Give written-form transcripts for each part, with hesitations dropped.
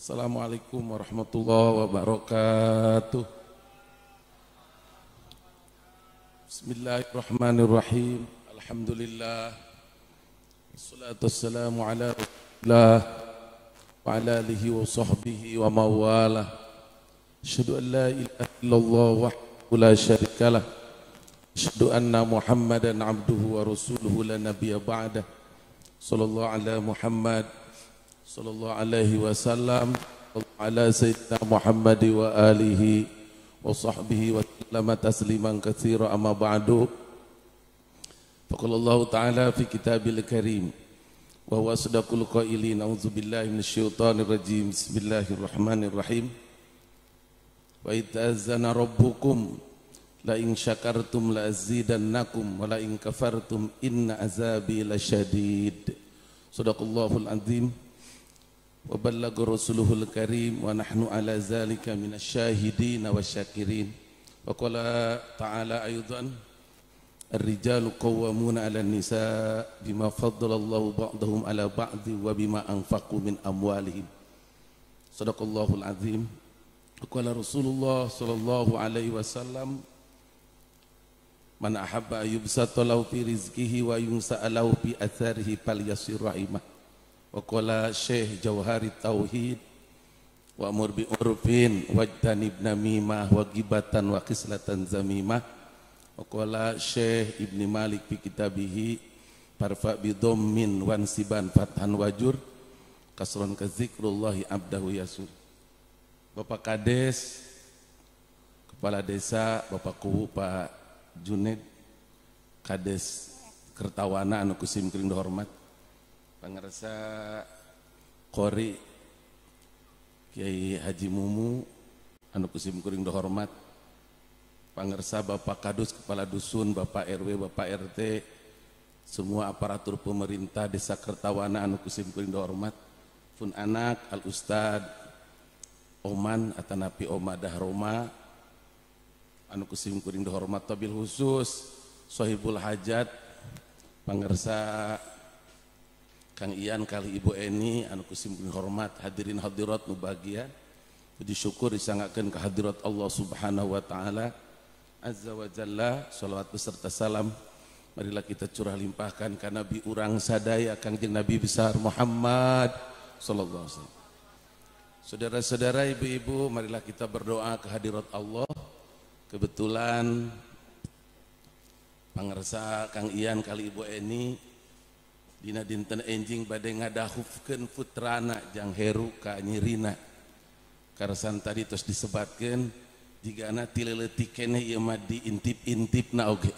Assalamualaikum warahmatullahi wabarakatuh. Bismillahirrahmanirrahim. Alhamdulillah. Wassalatu wassalamu ala rasulillah wa ala alihi wa sahbihi wa mawalah. Asyhadu an la ilaha illallah wahdahu la syarikalah. Asyhadu anna Muhammadan abduhu wa rasuluhu la nabiyya ba'dah. Sallallahu ala Muhammad sallallahu alaihi wasallam ala sayyidina Muhammad wa alihi wa sahbihi wa sallama tasliman katsira, amma ba'du. Faqala Allah ta'ala fi kitabil karim wa huwa asdaqul qailin, a'udzu billahi minasyaitonir rajim, bismillahirrahmanirrahim. Wa idz ta'azzana rabbukum la in syakartum la azidannakum wa la in kafartum inna azabi lasyadid. Sadaqallahul azim wa ballagha rasuluhul karim wa nahnu ala zalika minasyahidin wasyakirin. Wa qala ta'ala aidan, ar-rijalu qawwamuna 'alan nisa bima faddalallahu ba'dahum 'ala ba'di wa bima anfaqu min amwalihim. Sadaqallahul azim. Wa qala Rasulullah sallallahu alaihi wasallam, man ahabba yubsata lahu fi rizqihi wa yunsa'a lahu fi atharihi falyasir rahimah. Wa qala Syekh Jauhari Tauhid, wa amur bi urfin wajtanib namimah wa ghibatan wa khislatan zamimah. Wa qala Syekh Ibni Malik fi kitabihi, parfa bi dhammin wansiban fathan wajur kasron ka zikrullahi abdahu yasur. Bapak Kades, Kepala Desa, Bapak Kuwu Pak Juned, Kades Kertawana anu kusim kuring dihormat, pangersa Qori Kiai Haji Mumu anu kusim kuring dihormat, pangersa Bapak Kadus Kepala Dusun, Bapak RW, Bapak RT, semua aparatur pemerintah Desa Kertawana anu kusim kuring dihormat, pun anak Al Ustad Oman atanapi Omadah Roma anu kusim kuring dihormat, wabil khusus Sohibul Hajat pangersa Kang Ian kali Ibu Eni anu kusim kuring hormat, hadirin hadirat nu bahagia, puji syukur disanggakeun ka hadirat Allah Subhanahu wa taala azza wa jalla. Salawat beserta salam marilah kita curah limpahkan ka nabi urang sadaya Kangjeng Nabi besar Muhammad sallallahu alaihi wasallam. Saudara-saudara, ibu-ibu, marilah kita berdoa ke hadirat Allah. Kebetulan pangersa Kang Ian kali Ibu Eni dina dinten enjing bade ngadahufkeun putrana Jang Heru ka Nyirina. Karasan tadi tos disebatkeun jigana ti leutik keneh ieu mah diintip-intipna oge.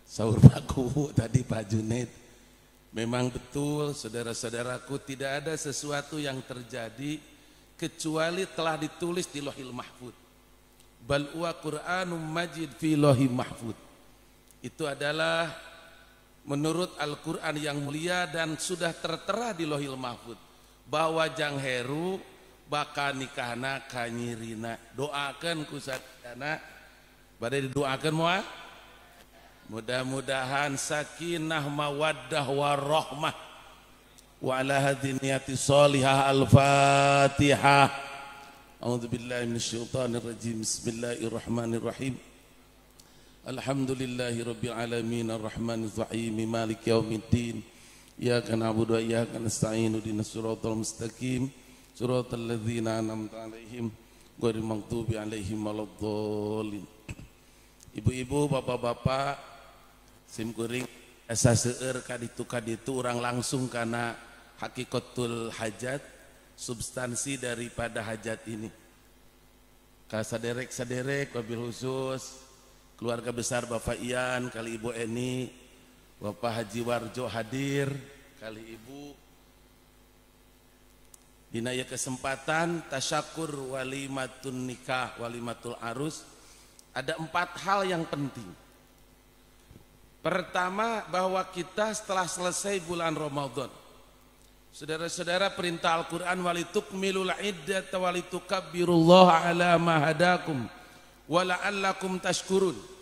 Saur Pak Kuwu tadi Pak Junaid, memang betul saudara-saudaraku, tidak ada sesuatu yang terjadi kecuali telah ditulis di Lauhil Mahfud. Bal huwa Qur'anum Majid fi Lauhil Mahfud. Itu adalah menurut Al-Quran yang mulia dan sudah tertera di Lauhil Mahfud bahwa Jang Heru bakal nikahna ka Nyirina. Doakan ku sadayana, bade didoakan moal? Mudah-mudahan sakinah mawaddah warahmah wa ala hadhihi niyati sholihah. Al-Fatihah. A'udzubillahi minasyaitonir rajim. Bismillahirrahmanirrahim. Alhamdulillahi rabbil alamin arrahmanir rahim maliki yaumiddin. Iyyaka na'budu wa iyyaka nasta'in ihdinas siratal mustaqim siratal ladzina an'amta 'alaihim ghairil maghdubi 'alaihim waladdallin. Ibu-ibu, bapak-bapak, sim kuring asa seueur kaditu-kaditu urang langsung kana hakikatul hajat, substansi daripada hajat ini. Ka saderek-saderek wabil khusus keluarga besar Bapak Ian kali Ibu Eni, Bapak Haji Warjo hadir kali Ibu. Dina ieu kesempatan tasyakur walimatun nikah, walimatul arus, ada 4 hal yang penting. Pertama, bahwa kita setelah selesai bulan Ramadan, saudara-saudara, perintah Al-Quran walitukmilul iddata walitukabbirullaha ala ma hadakum wa la'allakum tashkurun.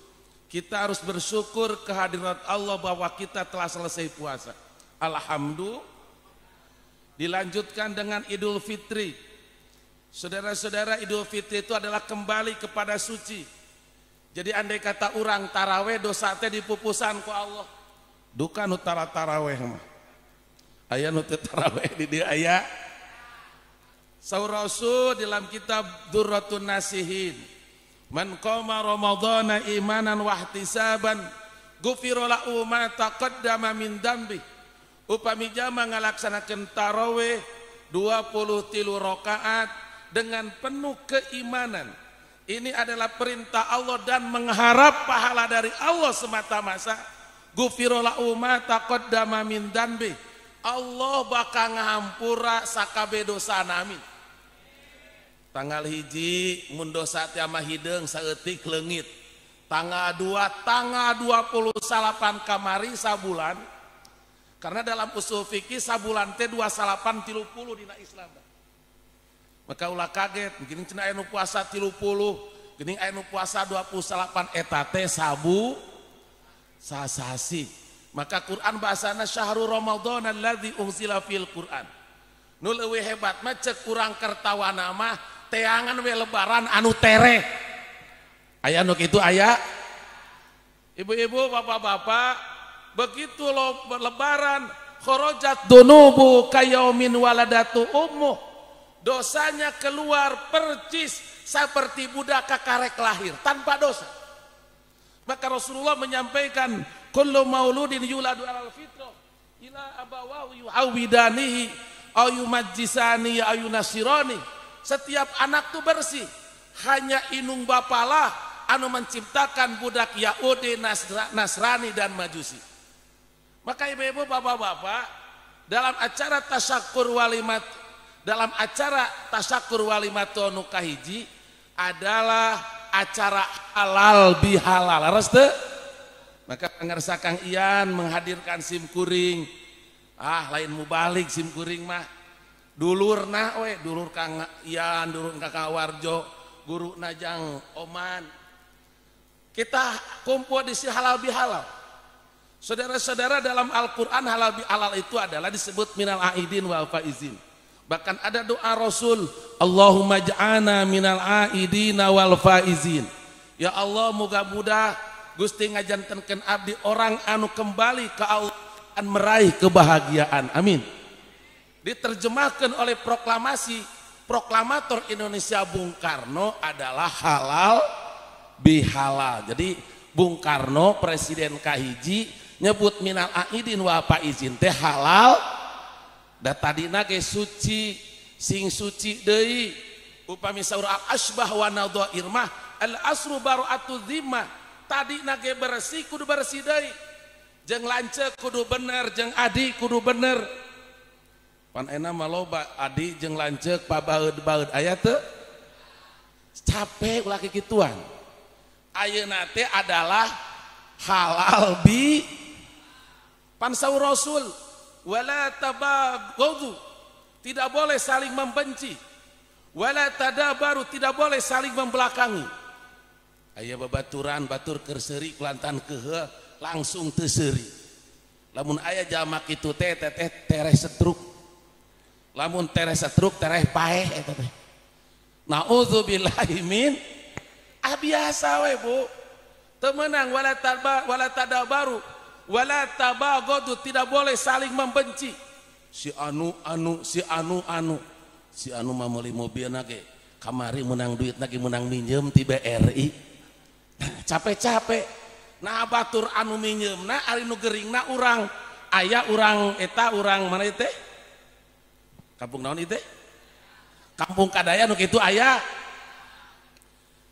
Kita harus bersyukur kehadirat Allah bahwa kita telah selesai puasa. Alhamdulillah. Dilanjutkan dengan Idul Fitri. Saudara-saudara, Idul Fitri itu adalah kembali kepada suci. Jadi andai kata urang taraweh dosa teh dipupusan ku Allah. Duka nu taraweh mah. Aya nu teu taraweh di dieu aya. Saur Rasul dalam kitab Durratun Nasihin, man qama ramadhana imanan wa ihtisaban ghufira lahu ma taqaddama min dzambi. Upami jama ngalaksanakeun taraweh 23 rakaat dengan penuh keimanan. Ini adalah perintah Allah dan mengharap pahala dari Allah semata-mata. Ghufira lahu ma taqaddama min dzambi. Allah bakal ngahampura sakabe dosana, amin. Tanggal 1 mun dosa teh mah hideung saeutik leungit. Tanggal 2, tanggal 28 kamari sabulan. Karena dalam usul fikih sabulan teh 29 30 dina Islam. Maka ulah kaget, geuning cenah aya nu puasa 30, geuning aya nu puasa 28 eta teh sabu sasasi. Maka Quran bahasana syahrul Ramadan alladzi unzila fil Quran. Nu leuwih hebat mah ceuk urang kertawana mah teangan we lebaran anu tereh. Aya nu kitu aya. Ibu-ibu, bapak-bapak, begitu lo lebaran kharajat dunubu kayaumin waladatu ummuh. Dosanya keluar percis seperti budak kakarek lahir tanpa dosa. Maka Rasulullah menyampaikan kullu mauludin yuladu alal fitrah ila abawahu yuhawidanihi aw yumajjisani aw yunasirani. Setiap anak tuh bersih, hanya inung bapalah anu menciptakan budak Yahudi, Nasrani dan Majusi. Maka ibu-ibu, bapak-bapak, dalam acara tasyakur walimat, dalam acara tasyakur walimatun kahiji adalah acara halal bihalal. Leres teu? Maka pangersa Kang Ian menghadirkan sim kuring. Ah, lain mubalik sim kuring mah. Dulurna we, dulur Kang Ian, dulur Kang Warjo, guru Najang Oman. Kita kumpul di si halal bihalal. Saudara-saudara, dalam Al-Qur'an halal bihalal itu adalah disebut minal aidin wal faizin. Bahkan ada doa Rasul, Allahumma ja'ana minal aidina wal faizin. Ya Allah, moga-mudah Gusti ngajantenkeun abdi orang anu kembali ke Allah dan meraih kebahagiaan. Amin. Diterjemahkan oleh proklamasi proklamator Indonesia Bung Karno adalah halal bihalal. Jadi Bung Karno presiden kahiji nyebut minal aidin wa faizin teh halal. Da tadina ge suci, sing suci deui. Upami saur al asbah wa nadhair mah al asru bara'atu dhimmah. Tadina ge bersih kudu bersih deui. Jeung lanceuk kudu bener, jeung adi kudu bener. Pan enak mah loba adi jeung lanceuk pabaeud-baeud aya teu? Capek ulah kikituan. Ayeuna teh adalah halal bi pan saur Rasul wala tabaghadu, tidak boleh saling membenci, wala tadabaru, tidak boleh saling membelakangi. Aya babaturan batur keur seuri kulantan kehe langsung teu seuri. Lamun aya jalma kitu teh teteh tereh setruk. Lamun tereh setruk tereh paeh eta teh. Nauzubillahi min ah biasa we Bu. Teu meunang wala taba wala tadabaru wala tabaghadu, tidak boleh saling membenci. Si anu anu si anu anu si anu mah meuli mobilna ge kamari menang duitna ge menang minjem ti BRI. Nah, capek-capek. Nah batur anu minjemna ari nu geringna urang. Aya urang eta urang mana ieu teh? Kampung naon ieu teh? Kampung Kadaya nu kitu aya.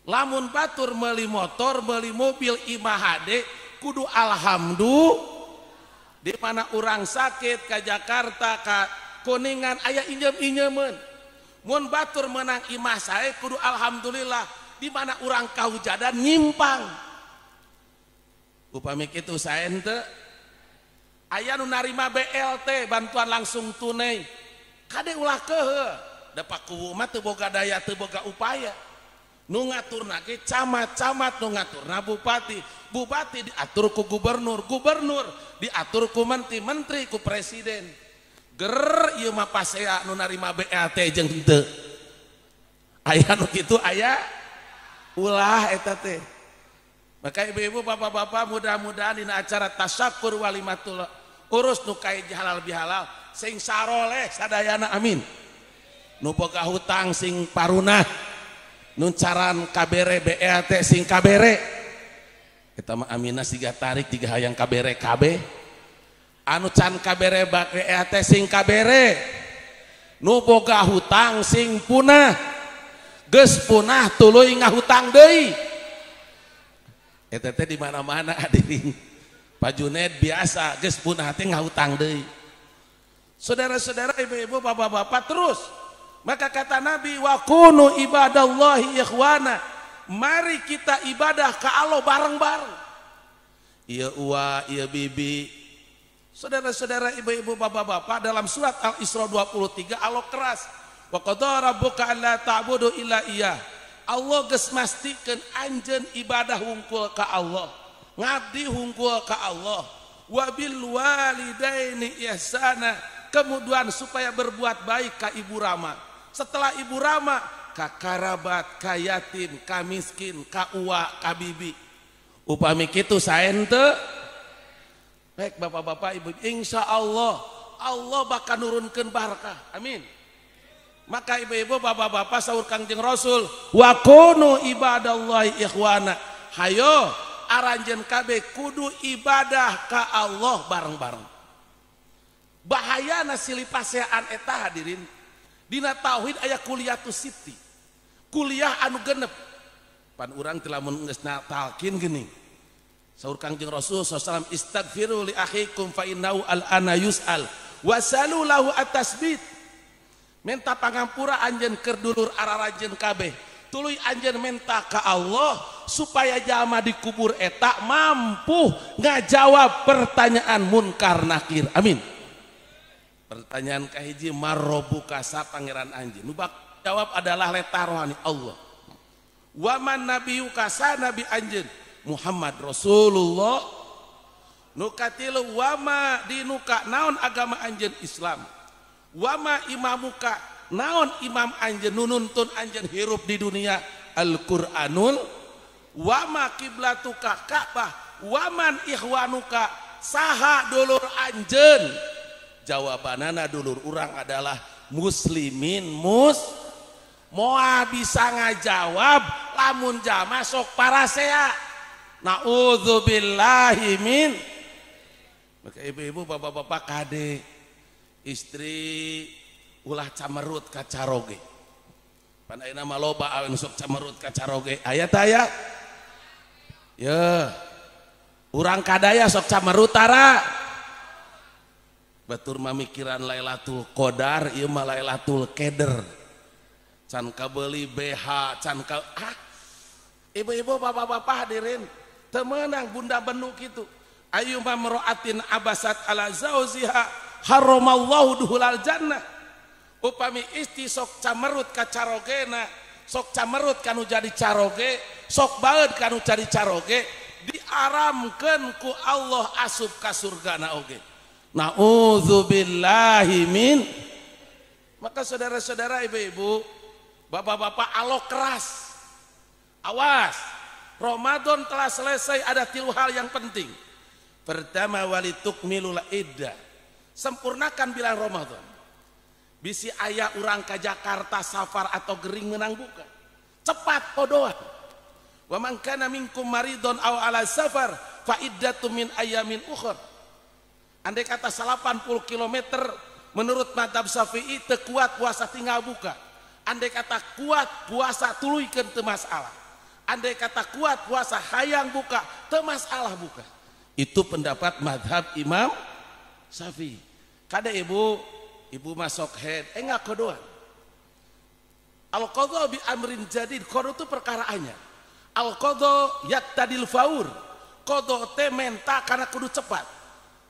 Lamun batur meuli motor, meuli mobil imah hade kudu alhamdulillah. Di mana urang sakit ka Jakarta ka Kuningan aya injem-injemeun. Mun batur menang imah sae kudu alhamdulillah. Di mana urang kahujadan nyimpang. Upami kitu sae henteu? Aya nu narima BLT bantuan langsung tunai. Kade ulah kehe, da pakuwu mah teu boga daya, teu boga upaya. Nu ngaturna ge camat-camat, nu ngaturna bupati, bupati diatur ku gubernur, gubernur diatur ku menteri, menteri ku presiden. Ger ieu mah pasea nu narima BLT jeung henteu. Aya nu kitu aya ulah eta teh. Maka ibu-ibu, bapak-bapak, mudah-mudahan dina acara tasyakur walimatul urus nu kae halal bihalal sing saroleh sadayana, amin. Nu boga hutang sing parunah, nu caran kabere BLT sing kabere. Eta mah amina siga tarik tiga hayang kabere kabeh. Anu can kabere BLT sing kabere. Nu boga hutang sing punah. Geus punah tuluy ngahutang deui. Eta teh di mana-mana hadirin. Pak Juned biasa geus punah teh ngahutang deui. Saudara-saudara, ibu-ibu, bapak-bapak, terus maka kata Nabi, wa kunu ibadallahi ikhwana. Mari kita ibadah ke Allah bareng-bareng. Ieu uwa, ieu bibi. Saudara-saudara, ibu-ibu, bapak-bapak, dalam surat Al-Isra 23 Allah keras. Wa qadara rabbuka alla ta'budu illa iyyah. Allah geus mastikeun anjeun ibadah hungkul ka Allah, ngabdi hungkul ka Allah. Wa bil walidaini ihsana. Kemudian supaya berbuat baik ka ibu rama. Setelah ibu rama, ka karabat, ka yatim, ka miskin, ka uwa, ka bibi. Upami kitu saen teu? Baik bapak-bapak, ibu, insya Allah Allah bakal nurunkeun barkah. Amin. Maka ibu-ibu, bapak-bapak, saur Kangjeng Rasul, wa kunu ibadallahi ikhwana. Hayo aranjeun kabeh kudu ibadah ka Allah bareng-bareng. Bahayana silipasean eta hadirin. Dina tauhid aya kuliatus siti. Kuliah anu genep. Pan urang teh lamun geus talkin geuning. Saur Kangjeng Rasul sallallahu alaihi wasallam, istaghfiru li akhikum fa innahu al-ana yus'al wasalu lahu at-tasbit. Minta pangampura anjeun keur dulur araranjeun kabeh. Tuluy anjeun minta ka Allah supaya jalma dikubur eta mampu ngajawab pertanyaan munkar nakir. Amin. Pertanyaan kahiji, marrobuka sa pangeran anjeun? Nu bak jawab adalah leta rohani Allah. Wa man nabiyuka sa nabi anjeun? Muhammad Rasulullah. Nu katilu, wa ma dinuka naon agama anjeun? Islam. Wama imamuka naon imam anjeun nununtun anjeun hirup di dunia? Al-Qur'anul. Wama kiblatuka Ka'bah. Waman ikhwanuka saha dulur anjeun? Jawabanana dulur urang adalah muslimin mus. Moal bisa ngajawab lamun jama sok parasea. Naudzubillahi min. Maka ibu-ibu, bapak-bapak, kade istri ulah camerut ka caroge. Pan ayeuna mah loba aweun sok camerut ka caroge. Aya teh aya? Ye. Urang kadaya sok camerut tara. Batur mah mikiran Lailatul Qadar, ieu mah Lailatul Qadar. Can kabeuli BH, can ka ah. Ibu-ibu, bapak-bapak hadirin, teu meunang bunda benu kitu. Ayyuma mar'atin abasat ala zauziha haramallahu duhulal jannah. Upami isti sok camerut ka carogena, sok camerut kanu jadi caroge, sok baeud kanu jadi caroge, diaramkeun ku Allah asup ka surgana oge. Nauzubillahi min. Maka saudara-saudara, ibu-ibu, bapak-bapak, Allah keras. Awas, Ramadan telah selesai, ada tilu hal yang penting. Pertama, walitukmilul iddah. Sempurnakan bilang Ramadan. Bisi ayah urang ke Jakarta safar atau gering menang buka. Cepat kodoan. Wa man kana minkum maridon aw ala safar fa iddatu min ayamin ukhra. Andai kata 80 km menurut mazhab Syafi'i teu kuat puasa tinggal buka. Andai kata kuat puasa tuluykeun teu masalah. Andai kata kuat puasa hayang buka teu masalah buka. Itu pendapat mazhab Imam Syafi'i. Kada ibu, ibu masuk head, enggak kodoan. Al-qadha bi amrin jadid, qadha itu perkaraannya. Al-qadha yaktadil faur. Qadha teh menta karena kudu cepat.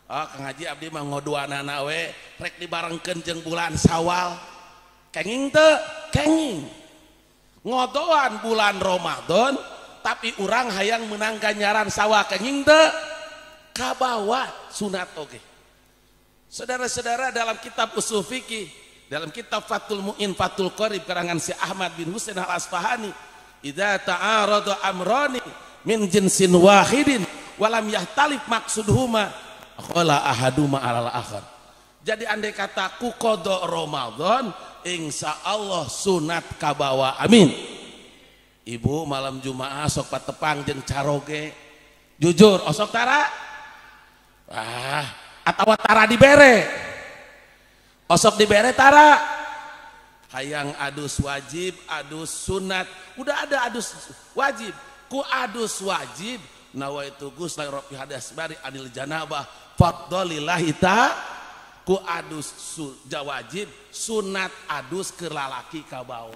Ah, Kang Haji abdi mah ngodoanana we, rek dibarengkeun jeung bulan Syawal. Kenging teu? Kenging. Ngodoan bulan Ramadan, tapi urang hayang menang ganjaran Syawal, kenging teu? Kabawa sunat oge. Saudara-saudara, dalam kitab usul fikih Dalam kitab Fathul Mu'in Fathul Qorib karangan si Ahmad bin Husain Al-Asfahani, idza ta'arada amrani min jinsin wahidin walam yahtalif maksudhuma qala ahaduma alal akhar. Jadi andai kata ku qada Ramadan, insya Allah sunat kabawa. Amin. Ibu malam Jumaah sok patepang jeung caroge. Jujur osok tara? Ah, atawa tara dibere. Osok dibere tara. Hayang adus wajib, adus sunat. Udah ada adus wajib. Ku adus wajib nawaitu ghusla rafi hadas bari anil janabah fadlillahi ta. Ku adus wajib sunat adus keur lalaki kabawa.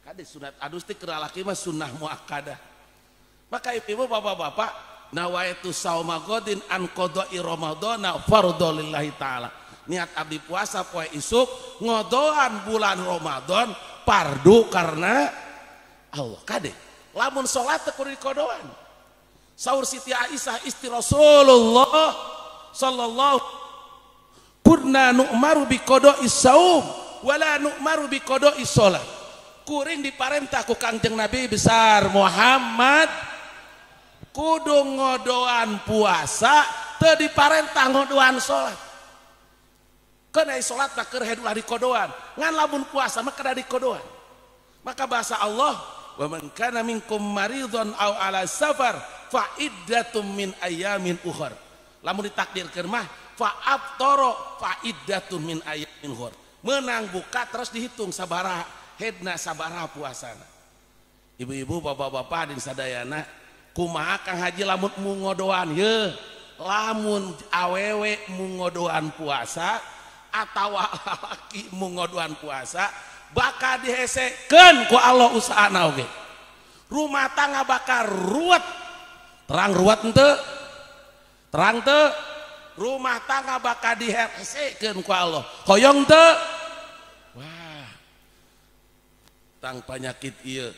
Kade sunat adus teh keur lalaki mah sunnah muakkadah. Maka ibu bapak-bapak nawaitu sauma godin an qada'i ramadhana fardhu lillahi ta'ala. Niat abdi puasa poe isuk ngodoan bulan Ramadan fardu karena Allah. Kade lamun salat teu kudu dikodoan. Saur Siti Aisyah istri Rasulullah sallallahu kunna nu'maru bi qada'i saum wala nu'maru bi qada'i shalah. Kuring diparentah ku Kangjeng Nabi besar Muhammad kudu ngodoan puasa teu diparentah ngodoan salat. Kana salat mah keur head ulah dikodoan, ngan lamun puasa mah kada dikodoan. Maka bahasa Allah, wa man kana minkum maridhon aw ala safar fa iddatum min ayamin ukhra. Lamun ditakdirkeun mah fa aftara fa iddatum min ayamin ukhra. Menang buka terus dihitung sabaraha hedna sabaraha puasana. Ibu-ibu, bapak-bapak din sadayana, kumaha Kang Haji lamun mungodoan ye, lamun awewe mungodoan puasa atawa lalaki mungodoan puasa bakal dihesekeun ku Allah usahana oge. Rumah tangga bakal ruwet. Terang ruwet henteu? Terang teu? Rumah tangga bakal dihesekeun ku Allah. Hoyong teu? Wah. Tang panyakit ieu.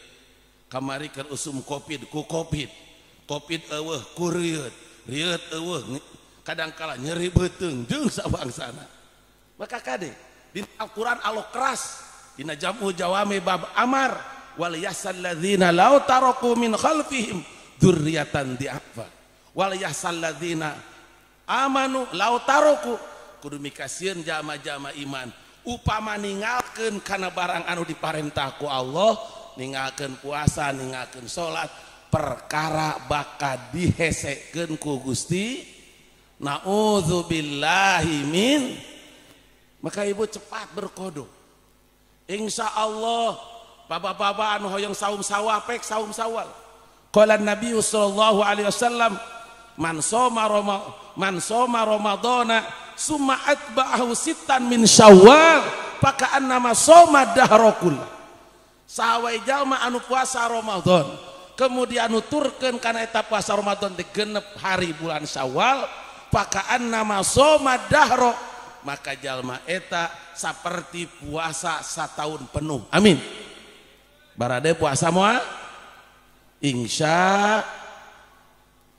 Kamari keur usum Covid ku Covid. Covid eueuh ku rieut. Rieut eueuh kadang kala nyeri beuteung jeung sabangsana. Maka kade di Al-Qur'an Allah keras dina jam'u jawami bab amar wal yahsal ladzina law taraku min khalfihim dzurriatan di'afa wal yahsal ladzina amanu law taraku. Kudu mikasieun jama-jama iman upama ninggalkeun kana barang anu diparentah ku Allah, ninggalkeun puasa, ninggalkeun salat, perkara bakal dihesekeun ku Gusti. Na'udzubillahi min. Maka ibu cepat berkodo. Insya Allah bapak-bapak anu hoyong saum sawah pek saum sawal. Qala Nabi sallallahu alaihi wasallam man soma ramadhana summa atba'ahu sittan min syawal faka'annama soma dahrakul. Sawai jalma anu puasa Ramadan kemudian nuturkeun kana eta puasa Ramadan di genep hari bulan Syawal faka'annama soma dahra, maka jalma eta saperti puasa satahun penuh. Amin. Barade puasa moal? Insya.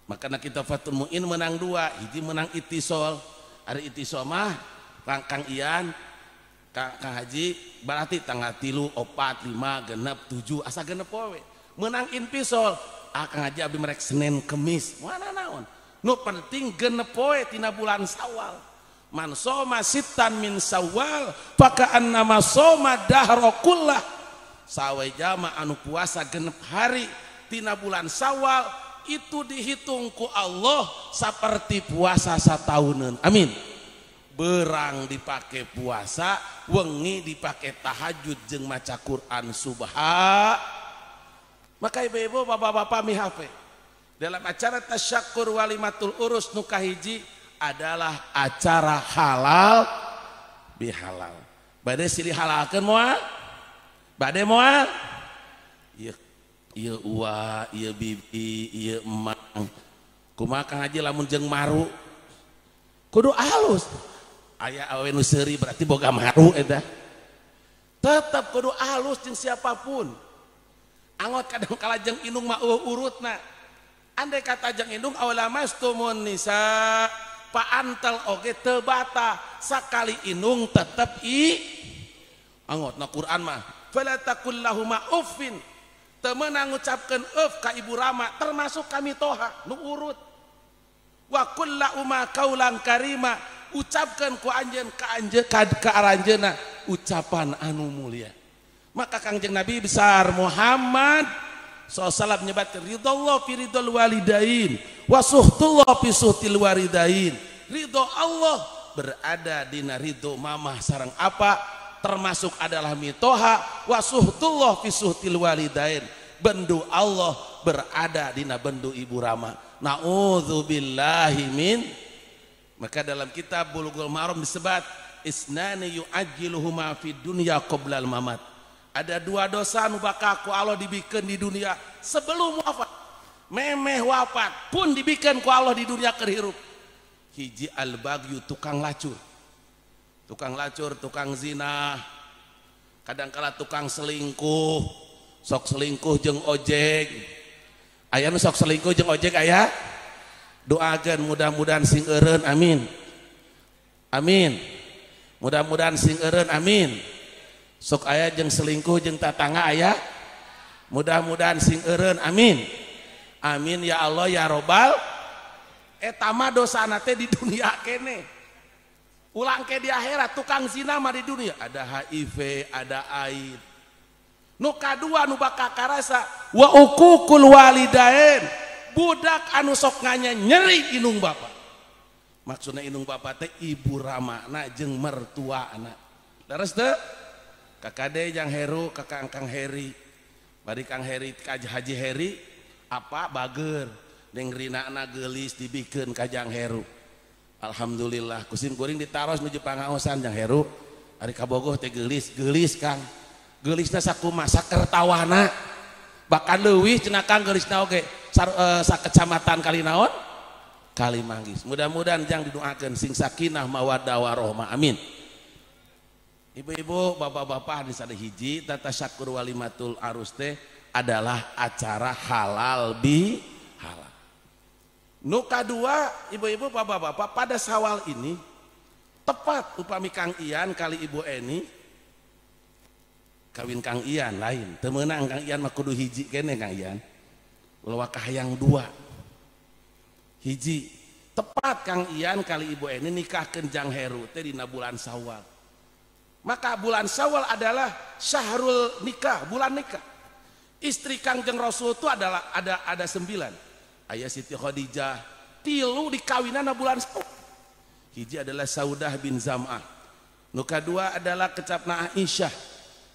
Makana kita Fathul Mu'in menang dua, hiji menang itisol. Ari itisol mah Kang Ian, Kang Haji berarti tanggal 3, 4, 5, genep, 7 asa genep poe. Menang inpisol, ah Kang Haji abdi merek Senin Kemis. Mana naon? Nu penting genep poe tina bulan Syawal. Man soma sittan min Syawal faka'annama soma dahra kullah. Sawe jama anu puasa genep hari tina bulan Syawal itu dihitung ku Allah seperti puasa satahunan. Amin. Berang dipakai puasa, wengi dipakai tahajud jeung maca Quran subha. Maka ibu-ibu, bapak-bapak mihafe, dalam acara tasyakur walimatul urus nu kahiji adalah acara halal bihalal. Bade silih halalkeun moal? Bade moal? Ieu ieu uwa, ieu bibi, ieu emang. Kumaha Kang Haji lamun jeung maru? Kudu halus. Aya awe nu seuri berarti boga maru eta. Tetep kudu halus jeung siapapun. Angot kadang kala jeung indung mah eueuh urutna. Andai kata jeung indung awlamastumun nisa paantel oge teu bata, sakali indung tetep i. Angot na Quran mah fala taqul lahuma uffin. Teu meunang ngucapkeun uff ka ibu rama termasuk kami toha nu urut. Wa qul lahuma qaulan karima, ucapkeun ku anjeun ka anjeun ka aranjeunna ucapan anu mulia. Maka Kangjeng Nabi besar Muhammad SAW nyebatkeun ridallah fi ridal walidain wa suhtullah fi suhtil walidain. Ridho Allah berada dina ridho mamah sareng apa termasuk adalah mitoha wa suhtullah fi suhtil walidain. Bendu Allah berada dina bendu ibu rama. Na'udzubillahi min. Maka dalam kitab Bulughul Maram disebut isnani yu'ajjiluhuma fid dunya qoblal mamat. Ada dua dosa nu bakal ku Allah dibikeun di dunia sebelum wafat. Memeh wafat pun dibikeun ku Allah di dunia keur hirup. Hiji al-bagyu, tukang lacur. Tukang lacur, tukang zina, kadangkala tukang selingkuh, sok selingkuh jeung ojek. Aya nu sok selingkuh jeung ojek aya? Doakeun mudah-mudahan sing eureun, amin. Amin. Mudah-mudahan sing eureun, amin. Sok aya jeung selingkuh jeung tatangga aya? Mudah-mudahan sing eureun, amin. Amin ya Allah ya Robbal. Eta mah dosana teh di dunia kene. Ulang ke di akhirat, tukang zina mah di dunia ada HIV, ada AIDS. Nu kadua nu bakal karasa wa uququl walidain, budak anu sok nganya nyeri inung bapa. Maksudna inung bapa teh ibu ramana jeung mertuana. Leres teu? Kakade jang Heru, kakak Kang Heri. Bari Kang Heri Haji Heri apa bager neng rinana geulis dibikeun ka Jang Heru. Alhamdulillah kusim kuring ditaros nuju pangaosan Jang Heru. Ari kabogoh teh geulis, geulis Kang. Geulisna sakumaha sakertawana. Bahkan leuwih cenah Kang geulisna oge sakecamatan kali naon? Kalimanggis. Mudah-mudahan jang didoakeun sing sakinah mawaddah warahmah. Amin. Ibu-ibu, bapak-bapak hadis ada hiji tata syakur walimatul arus teh adalah acara halal bi halal. Nu kadua, ibu-ibu, bapak-bapak, pada Syawal ini tepat upami Kang Ian kali Ibu Eni kawin Kang Ian lain, teu meunang Kang Ian mah kudu hiji kene Kang Ian. Ulah kahayang dua. Hiji tepat Kang Ian kali Ibu Eni nikahkeun Jang Heru teh dina bulan Syawal. Maka bulan Syawal adalah syahrul nikah, bulan nikah. Istri Kangjeng Rasul itu adalah ada 9. Ayah Siti Khadijah, tilu dikawinana bulan Syawal. Hiji adalah Saudah bin Zam'ah. Nu kadua adalah kecapna Aisyah,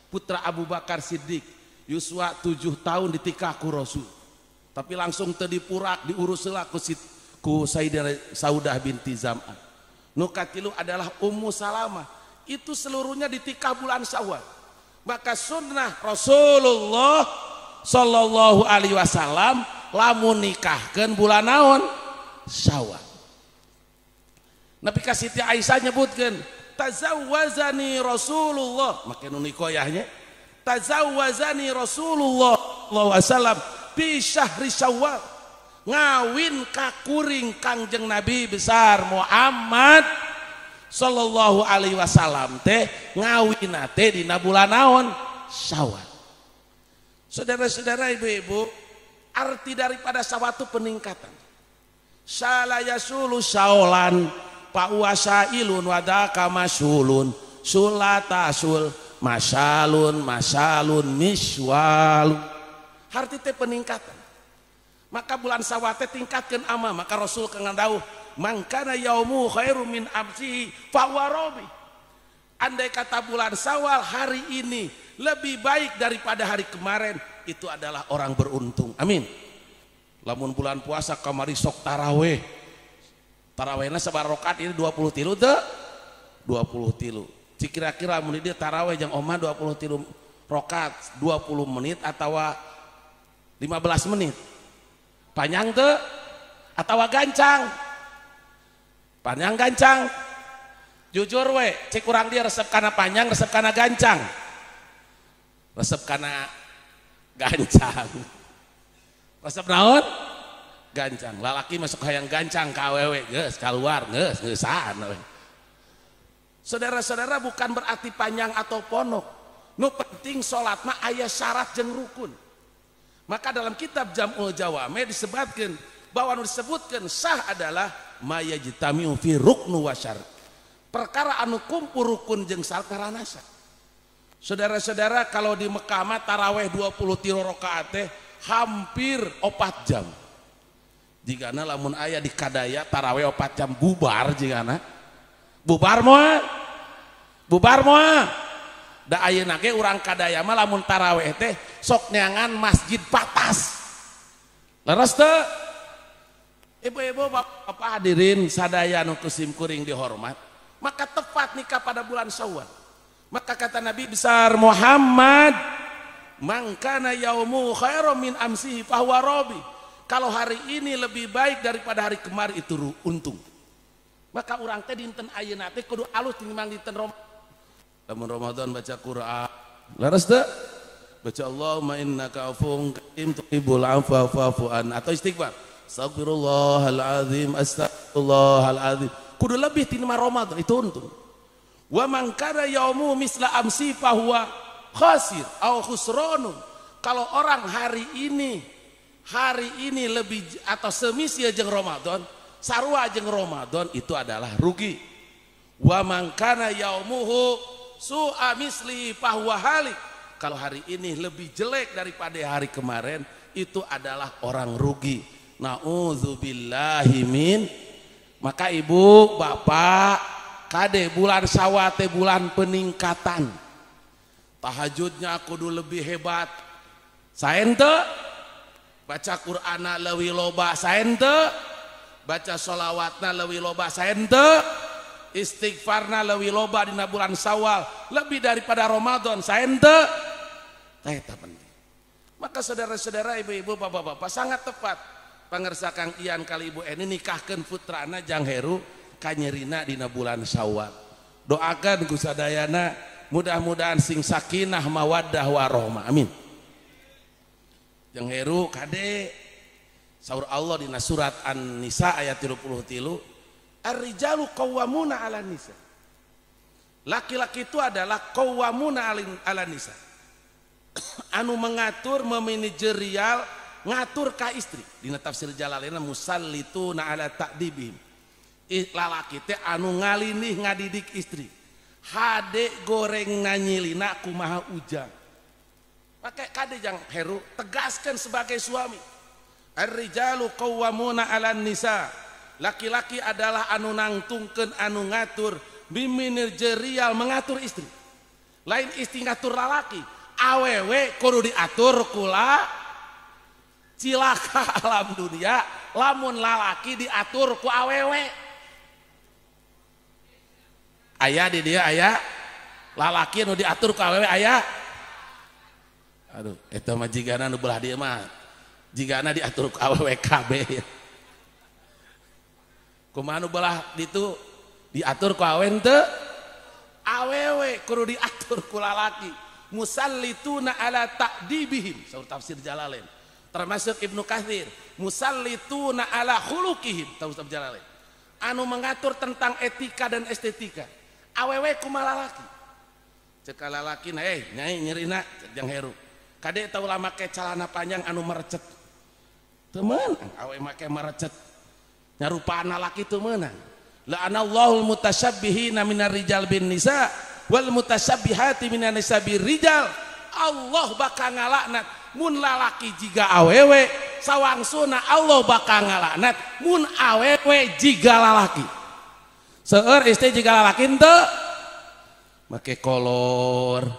putra Abu Bakar Siddiq. Yuswa 7 tahun ditikah ku Rasul. Tapi langsung teu dipurak, diurus heula ku Sayyidah Saudah binti Zam'ah. Nu katilu adalah Ummu Salamah. Itu seluruhnya ditikah bulan Syawal. Maka sunnah Rasulullah Sallallahu Alaihi Wasallam lamun nikahkeun bulan naon? Syawal. Nabi ka Siti Aisyah nyebutkeun tazawwazani Rasulullah, make nu nikoyahnya tazawwazani Rasulullah sallallahu alaihi wasallam fi syahri Syawal, ngawin kakuring Kangjeng Nabi besar Muhammad sallallahu alaihi wasallam teh ngawina teh dina bulan naon? Syawal. Saudara-saudara, ibu-ibu, arti daripada Syawal itu peningkatan. Sala yasulu syaolan pauasailun wadaka masulun sulatasul masalun masalun miswal. Arti teh peningkatan. Maka bulan Syawal teh tingkatkeun ama, maka Rasul kengan dawuh mangkana yaumu khairu min amsihi fawarabi. Andai kata bulan Syawal hari ini lebih baik daripada hari kemarin, itu adalah orang beruntung. Amin. Lamun bulan puasa kamari sok taraweh. Tarawehna sabaraha rakaat ini 23 teu? 23. Cik kira-kira mun dieu taraweh jeung omah 23 rakaat 20 menit atawa 15 menit. Panjang teu? Atawa gancang? Panjang gancang. Jujur we, cek kurang dia resep kana panjang, resep kana gancang. Resep kana gancang. Resep naon? Gancang. Lalaki masuk hayang gancang ka awewe geus kaluar geus geusaan we. Saudara-saudara bukan berarti panjang atau ponok. Nu penting salat mah aya syarat jeung rukun. Maka dalam kitab Jam'ul Jawami disebutkan bahwa nu disebutkan sah adalah mayajtamiu fi ruknu wa syar. Perkara anu kumpul rukun jeung syarat ngaranna sah. Saudara-saudara kalau di Mekah mah taraweh 23 rakaat teh hampir 4 jam. Jigana lamun aya di Kadaya taraweh 4 jam bubar jigana. Bubar moal. Bubar moal. Da ayeuna ge urang Kadaya mah lamun taraweh teh sok neangan masjid patas. Leres teu? Ibu-ibu bapak hadirin sadaya nu kusim kuring dihormat, maka tepat nikah pada bulan Syawal. Maka kata Nabi besar Muhammad, "Mangkana yaumu khairum min amsihi fahuwa rabi." Kalau hari ini lebih baik daripada hari kemarin itu untung. Maka urang teh dinten ayeuna teh kudu alus tinimbang dinten Ramadan. Lamun Ramadan baca Quran, leres teu? Baca Allahumma innaka afuwun karim tuhibbul afwa fa'fu an atau istighfar. Astagfirullahalazim, astagfirullahalazim. Kudu lebih tinimbang Ramadan itu untung. Wa man kana yaumu misla amsi fahuwa khasir au khusranun. Kalau orang hari ini lebih atau semisi jeung Ramadan, sarua jeung Ramadan itu adalah rugi. Wa man kana yaumuhu su'a misli fahuwa halik. Kalau hari ini lebih jelek daripada hari kemarin, itu adalah orang rugi. Na'udzubillahi min. Maka ibu, bapak, kade bulan Syawal teh bulan peningkatan. Tahajudnya kudu lebih hebat. Saen teu? Baca Qur'ana leuwih loba saen teu? Baca sholawatna leuwih loba saen teu? Istighfarna leuwih loba dina bulan Syawal lebih daripada Ramadan saen teu? Tah eta penting. Maka saudara-saudara, ibu-ibu, bapak-bapak sangat tepat pangersa Kang Ian kali Ibu Eni nikahkeun putrana Jang Heru kanyerina dina bulan Syawal. Doakan ku sadayana mudah-mudahan sing sakinah mawaddah warahmah. Amin. Jang Heru kade saur Allah dina surat An-Nisa ayat 33, ar-rijalu qawwamuna 'alan nisa. Laki-laki itu adalah qawwamuna 'alan nisa. Anu mengatur, memanajerial, ngatur ka istri. Dina tafsir Jalalain musallituna 'ala ta'dibihim. Lalaki teh anu ngalinih ngadidik istri. Hade goreng nanyilina kumaha ujang. Pakai kade Jang Heru tegaskan sebagai suami. Ar-rijalu qawwamuna 'alan nisa. Laki-laki adalah anu nangtungkeun, anu ngatur, manajerial mengatur istri. Lain istri ngatur lalaki, awewe kudu diatur kula cilaka alam dunia, lamun lalaki diatur ku awewe. Aya di dia aya lalaki nu diatur ku awewe aya. Aduh, eta mah jigana nu belah dieu mah jigana diatur ku awewe kabeh. Kumaha nu belah ditu diatur ku awewe henteu? Awewe kudu diatur ku lalaki. Musallituna ala ta'dibihim, saur tafsir Jalalain. Termasuk Ibnu Katsir, musallituna ala khuluqihim, tafsir Jalalain. Anu mengatur tentang etika dan estetika. Awewe kumaha lalaki. Cek lalaki na nyai nyerina cek Jang Heru. Kade tau lah make celana panjang anu merecet. Teu meunang awe make merecet. Nyarupaan lalaki teu meunang. La'anallahu almutasyabbihina minar rijal bin nisa wal mutasabbihati minan nisa bir rijal. Allah bakal ngalaknat mun lalaki jiga awewe, sawangsuna Allah bakal ngalaknat mun awewe jiga lalaki. Seueur istri jiga lalaki henteu make kolor.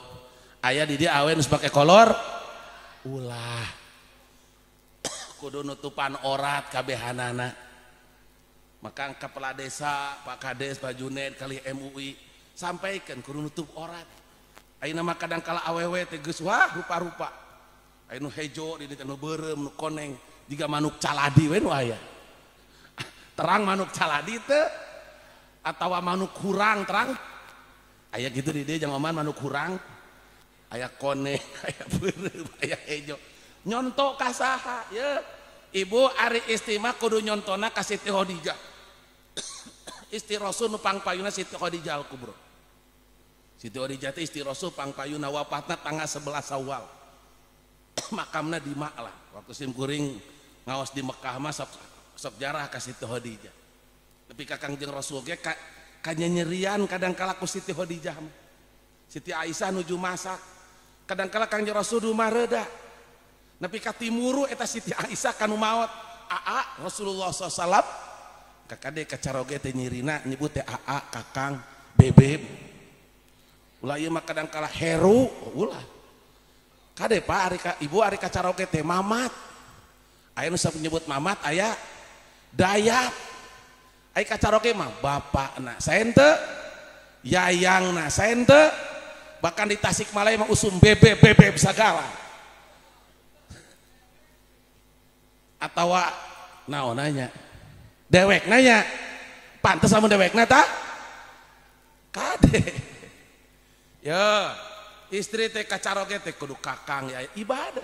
Aya di dieu awe nu make kolor ulah. Kudu nutupan orat kabehanana. Maka kepala desa, Pak Kades, Pak Junet, kali MUI sampaikan kudu nutup orat. Ayeuna mah kadang kala awewe teh geus wah rupa-rupa. Aya nu hejo di dieu nu beureum nu koneng jiga manuk caladi we nu aya. Terang manuk caladi teh atawa manuk hurang terang. Aya kitu di dieu jang oman manuk hurang. Aya koneng, aya beureum, aya hejo. Nyonto ka saha ye? Ibu ari istri mah kudu nyontona ka Siti Khadijah. Istri Rasul nu pangpayuna Siti Khadijah al-Kubra. Siti Khadijah teh istri Rasul pangpayuna wafatna tanggal 11 Syawal. Makamna di Ma'lah. Waktu sim kuring ngaos di Mekah mah sok jarah ka Siti Khadijah. Tapi ka Kangjeng Rasul ge kanyanyerian kadang kala ku Siti Khadijah mah. Siti Aisyah nuju masak. Kadang kala Kangjeng Rasul nu mareda. Nepi ka timuru eta Siti Aisyah kanu maot. Aa Rasulullah SAW kakade kacaroge teh nyirina nyebut teh aa kakang bebeb. Ulah ieu mah kadang kala heru ulah. Kade Pak ari ka ibu ari kacaroge teh mamat. Aya nu nyebut mamat aya Dayat. Ai kacaroge mah bapakna saen teu, yayangna saen teu, bahkan di Tasikmalaya mah usum bebeb bebeb sagala. Atawa naon nanya? Dewek nanya. Pantes lamun dewekna tah? Kade. Ya, istri teh kacaroge teh kudu kakang ya ibadah.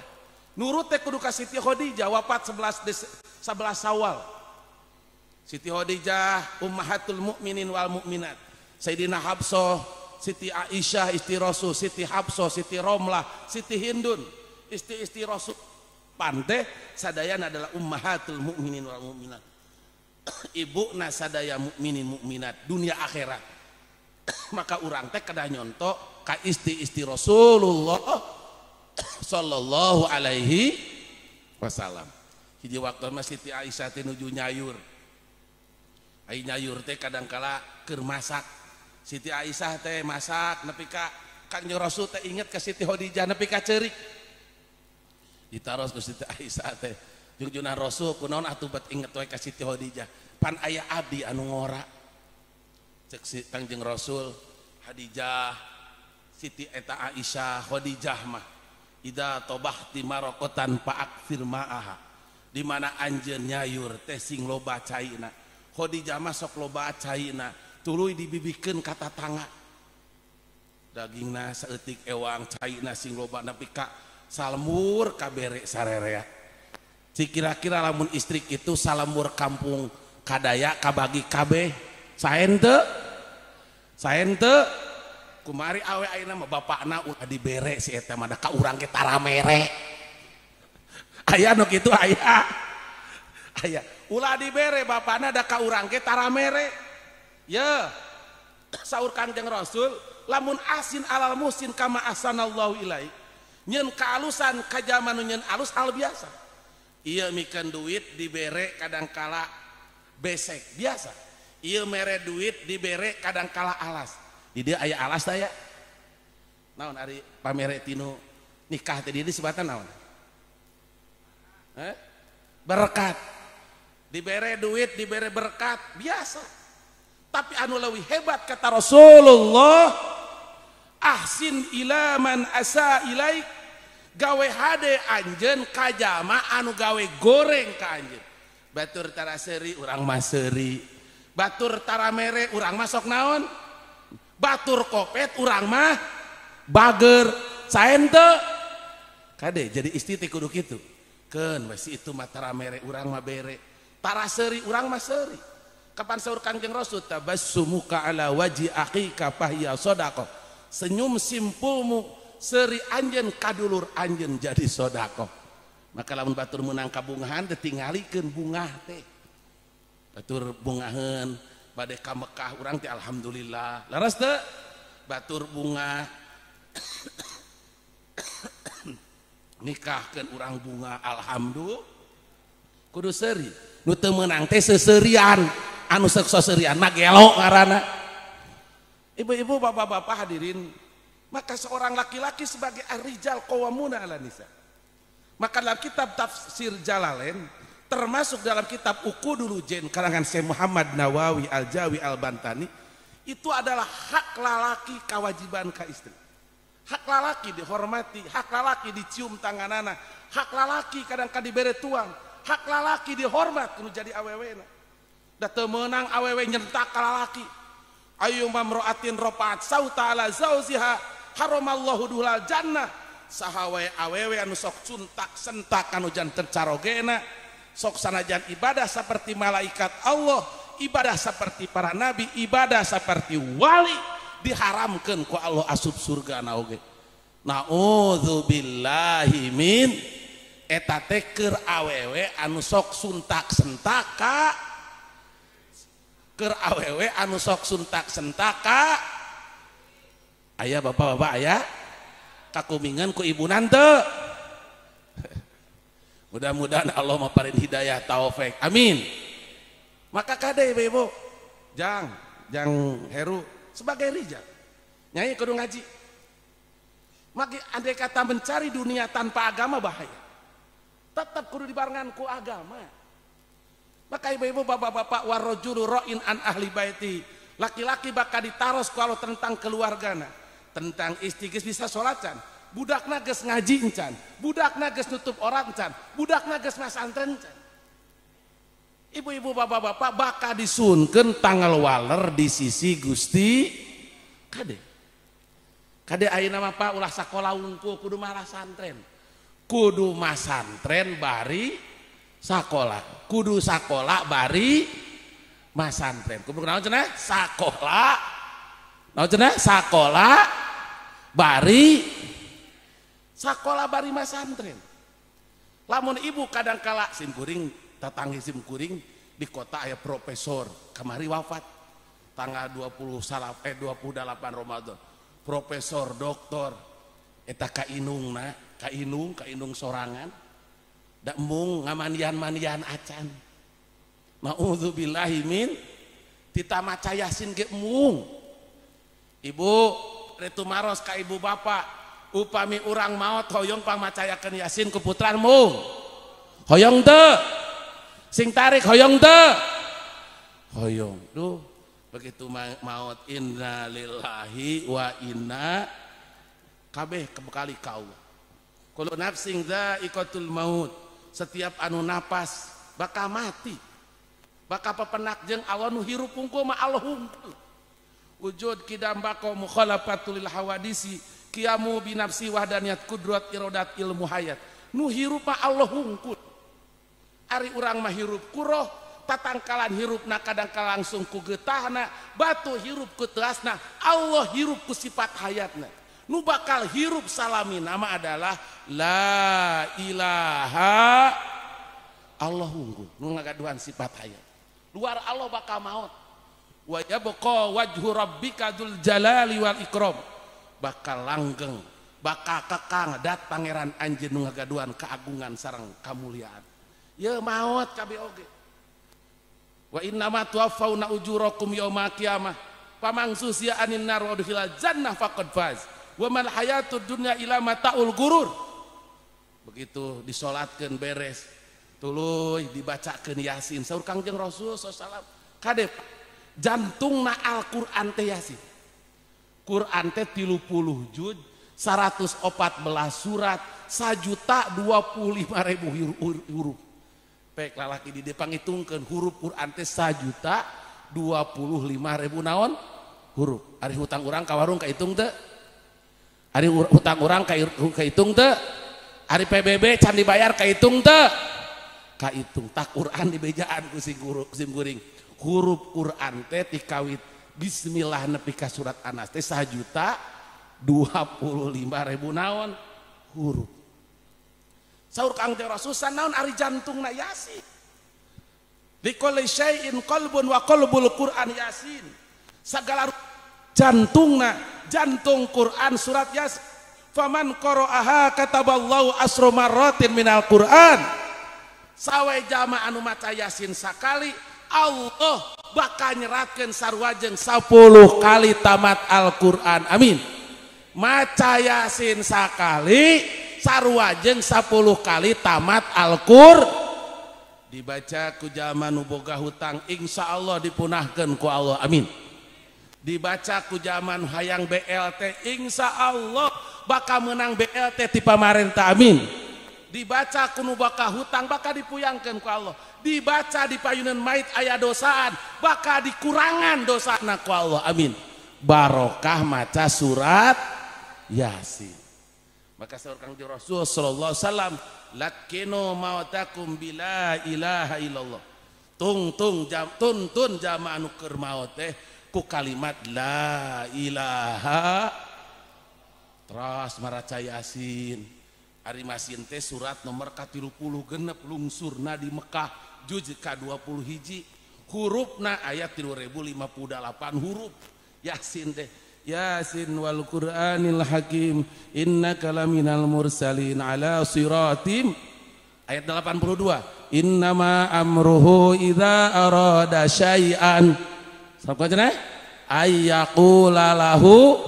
Nurut teh kudu ka Siti Khadijah wafat 11 Syawal. Siti Khadijah ummahatul mukminin wal mukminat. Sayyidina Habsah, Siti Aisyah istri Rasul, Siti Habsah, Siti Romlah, Siti Hindun, istri-istri Rasul. Pante sadayana adalah ummahatul mukminin wal mukminat. Ibuna sadaya mukminin mukminat dunia akhirat. Maka urang teh kedah nyontok ka istri-istri Rasulullah sallallahu alaihi wasallam. Hiji waktu mah Siti Aisyah teh nuju nyayur. Ai nyayur teh kadangkala keur masak. Siti Aisyah teh masak nepi ka Kangjeng Rasul teh inget ka Siti Khadijah nepi ka ceurik. Ditaros ku Siti Aisyah teh, jungjungan Rasul kunaon atuh bet inget we ka Siti Khadijah. Pan aya abdi anu ngora. Cek si Kangjeng Rasul, Khadijah, Siti eta Aisyah, Khadijah mah ida tobahti marokotan fa'aktsir ma'aha. Di mana anjeun nyayur teh sing loba caina. Khadijah mah sok loba caina, tuluy dibibikeun ka tatangga. Dagingna saeutik ewang, caina sing loba nepi ka salmur kabere sarerea. Si kira-kira lamun istri itu salemur kampung kadaya kabagi kabeh saen teu? Saen teu? Kumari awe ayeuna mah bapakna ulah dibere si eta mah da ka urang ge tara mere. Aya nu kitu aya. Aya ulah dibere bapakna da ka urang ge tara mere. Ye. Saur Kangjeng Rasul lamun asin alal muhsin kama ahsanallahu ilaik. Nyeun kaalusan ka jaman nu nyeun alus hal biasa. Ieu mikeun duit dibere kadangkala besek biasa. Ieu mere duit dibere kadangkala alas. Di dieu aya alas teh aya. Naon ari pamere tinu nikah teh di dieu disebatan naon? Berkat. Dibere duit dibere berkat biasa. Tapi anu leuwih hebat kata Rasulullah, ahsin ila man asa ilaik, gawe hade anjeun ka jama anu gawe goreng ka anjeun. Batur tara seuri urang mah seuri, batur tara mere urang mah sok naon, batur kopet urang mah bager. Saen teu? Kade jadi istri teh kudu kitu. Keun we si itu mah tara mere urang mah bere, tara seuri urang mah seuri. Kapan saur Kangjeng Rasul tabassumuka ala wajhi akhika fahiya shadaqah. Senyum simpulmu seri anjeun kadulur anjeun jadi sedekah. Maka lamun batur meunang kabungahan teh tingalikeun bungah teh. Batur bungaheun bade ka Mekah urang teh alhamdulillah. Leres teu? Batur bunga nikahkeun urang bunga alhamdulillah. Kudu seuri. Nu teu meunang teh seuseurian. Anu sok seuseurian mah gelo ngaranna. Ibu-ibu, bapak-bapak hadirin, maka seorang laki-laki sebagai ar-rijal qawwamuna 'ala nisa. Maka dalam kitab tafsir Jalalain, termasuk dalam kitab Uqudul Lujain karangan Syekh Muhammad Nawawi Al-Jawi Al-Bantani, itu adalah hak lalaki kewajiban ka istri. Hak lalaki dihormati, hak lalaki dicium tanganana, hak lalaki kadang-kadang dibere tuang, hak lalaki dihormat kudu jadi awewena. Da teu meunang awewe nyentak ka lalaki. Ayu mamroatin rofaat sauta ala zauziha haramallahu duhulal jannah. Saha wae awewe anu sok cuntak sentak anu janten carogena, sok sanajan ibadah seperti malaikat Allah, ibadah seperti para nabi, ibadah seperti wali, diharamkeun ku Allah asup surga na oge. Naudzubillahi min eta teh keur awewe anu sok suntak sentaka, keur awewe anu sok suntak sentaka. Aya bapak-bapak aya kakumingan ku ibu nante. Mudah-mudahan Allah maparin hidayah taufik. Amin. Maka kade ibu-ibu, jang Heru sebagai rijal nyai kudu ngaji. Maka andai kata mencari dunia tanpa agama bahaya. Tetap kudu dibarengan ku agama. Maka ibu-ibu, bapak-bapak, warrojulu ro'in an ahli baiti. Laki-laki bakal ditaros kalau tentang keluargana, tentang istri geus bisa sholat can, budakna geus ngaji encan, budakna geus nutup orang can, budakna geus masantren can. Ibu-ibu, bapak-bapak bakal disunkeun tanggal waler di sisi Gusti kade. Kade ayeuna mah Pak ulah sakola wungkul kudu malah santren. Kudu masantren bari sakola, kudu sakola bari masantren. Kudu naon cenah? Sakola. Naon cenah? Sakola bari sakola bari masantren. Lamun ibu kadang kala simkuring tatanggi simkuring di kota aya profesor kamari wafat tanggal 28 Ramadan. Profesor doktor eta kainungna, kainung sorangan dak mung ngamandian-mandian acan. Naudzubillahi min tita maca Yasin ge mung. Ibu retu maros ka ibu bapak, upami urang maot hoyong pangmacayakeun Yasin ku putran mung. Hoyong teu? Sing tarik hoyong teu? Hoyong. Duh, begitu maot inna lillahi wa inna kabeh kebekali ka Allah. Kullu nafsin dzaiqatul maut. Setiap anu napas bakal mati. Bakal pepenak jeung Allah nu hirup hungkul mah Allah hungkul. Wujud kidam bako mukhalafatul lil hawadisi qiyamu bi nafsi wahdaniyat kudrat iradat ilmu hayat. Nu hirup mah Allah hungkul. Ari urang mah hirup kuroh, tatangkalan hirupna kadangkala langsung ku getahna, batu hirup ku teasna, Allah hirup ku sifat hayatna. Nu bakal hirup salami nama adalah la ilaha Allah hungkul. Nu ngagaduhan sifat hayat. Luar Allah bakal maut. Wa yabqa wajhu rabbika dzul jalali wal ikram. Bakal langgeng, bakal kekang dat pangeran anjeun nu ngagaduhan keagungan sareng kamuliaan. Ye maut kabeh oge. Wa innama tuwaffawna ujurakum yaumal qiyamah. Famangsusia anin nar wa udkhilal jannah faqad faz. Wa mal hayatud dunya ila mataul gurur. Begitu disolatkeun beres, tuluy dibacakeun Yasin. Saur Kangjeng Rasul sallallahu alaihi wasallam, kade jantungna Al-Qur'an teh Yasin. Qur'an teh 30 juz, 114 surat, 1.025.000 huruf. Pek lalaki di depan ngitungkeun huruf Qur'an teh 1.025.000 naon huruf. Ari hutang urang ka warung kahitung teu? Ari hutang urang kahitung teu? Ari PBB can dibayar kahitung teu? Kahitung. Tak Qur'an dibejaan ku sim kuring. Huruf Qur'an teh tikawit bismillah nepi ka surat Anas teh 1.025.000 naon huruf. Saur Kangjeng Rasul naon ari jantungna Yasin. Likulli syai'in qalbun wa qalbul Qur'an Yasin. Sagala jantungna jantung Qur'an surat Yasin. Faman qara'aha kataballahu asra marratin minal Qur'an. Sawe jama anu maca Yasin sakali, Allah bakal nyeratkeun sarua jeung 10 kali tamat Al-Qur'an. Amin. Maca Yasin sakali sarua jeung 10 kali tamat Al-Qur'an. Dibaca ku jalma nu boga hutang insyaallah dipunahkeun ku Allah. Amin. Dibaca ku jalma nu hayang BLT insyaallah bakal menang BLT ti pamarentah. Amin. Dibaca ku nu bakal hutang bakal dipuyangkeun ku Allah. Dibaca di payunan mait aya dosaan bakal dikurangan dosana ku Allah. Amin. Barokah maca surat Yasin. Maka saur Kangjeng Rasul sallallahu alaihi wasallam, lakinu mautakum bila ilaha illallah. Tungtung jam tuntun jamaah anu keur maot teh Ku kalimat la ilaha terus maraca Yasin. Ari Yasin teh surat nomor ka-36 lungsurna di Mekah juz ka-21 hurufna ayat 3058 huruf Yasin teh. Yasin wal Qur'anil Hakim innaka laminal mursalin ala siratim ayat 82 innama amruhu idza arada syai'an ayyaqula lahu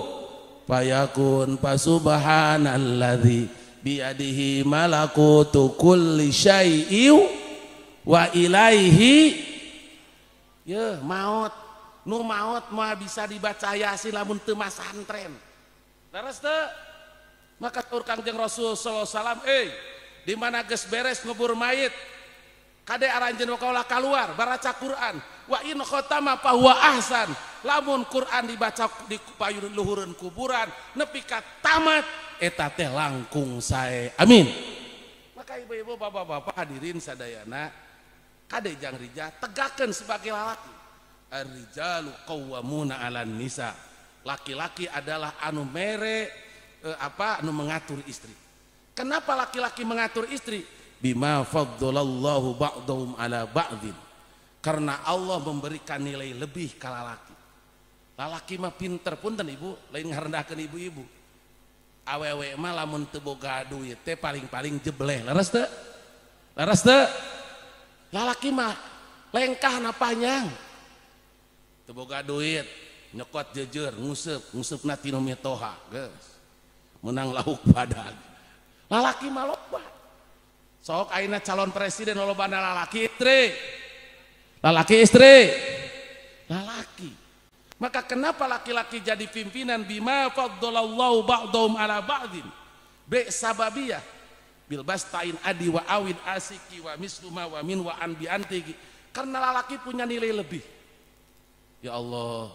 fayakun fasubhanalladzi biyadihi malakutu kulli syai'in wa ilaihi. Yeuh maot nu maot mah bisa dibaca Yasin lamun teu masantren. Leres teu? Maka tur Kangjeng Rasul sallallahu alaihi wasallam di mana geus beres ngubur mayit kade aranjeun wakaula kaluar baraca Quran wa in khatama fa huwa ahsan lamun Quran dibaca di payun luhureun kuburan nepi ka tamat eta teh langkung sae. Amin. Maka ibu-ibu bapak-bapak hadirin sadayana kade jang rijal tegakeun sebagai lalaki. Ar-rijalu qawwamuna 'alan nisa. Laki-laki adalah anu mere anu mengatur istri. Kenapa laki-laki mengatur istri? Bima faddalallahu ba'dahum 'ala ba'din. Karena Allah memberikan nilai lebih ka lalaki. Lalaki mah pinter punten ibu, lain ngarendahkeun ibu-ibu. Awewe mah lamun teu boga duit teh paling-paling jebleh. Leres teu? Leres teu? Lalaki mah lengkahna panjang. Teu boga duit, nyokot jeujeur, nguseup, nguseupna tinu mitoha, geus. Menang lauk badag. Lalaki mah loba. Sok ayeuna calon presiden lolobana lalaki istri. Lalaki istri. Lalaki. Maka kenapa laki-laki jadi pimpinan bima faddalallahu ba'dahum ala ba'din? Bi sababiyah bil bastain adi wa awin asiki wa misluma wa min wa an bi antiki. Karena lalaki punya nilai lebih. Ya Allah,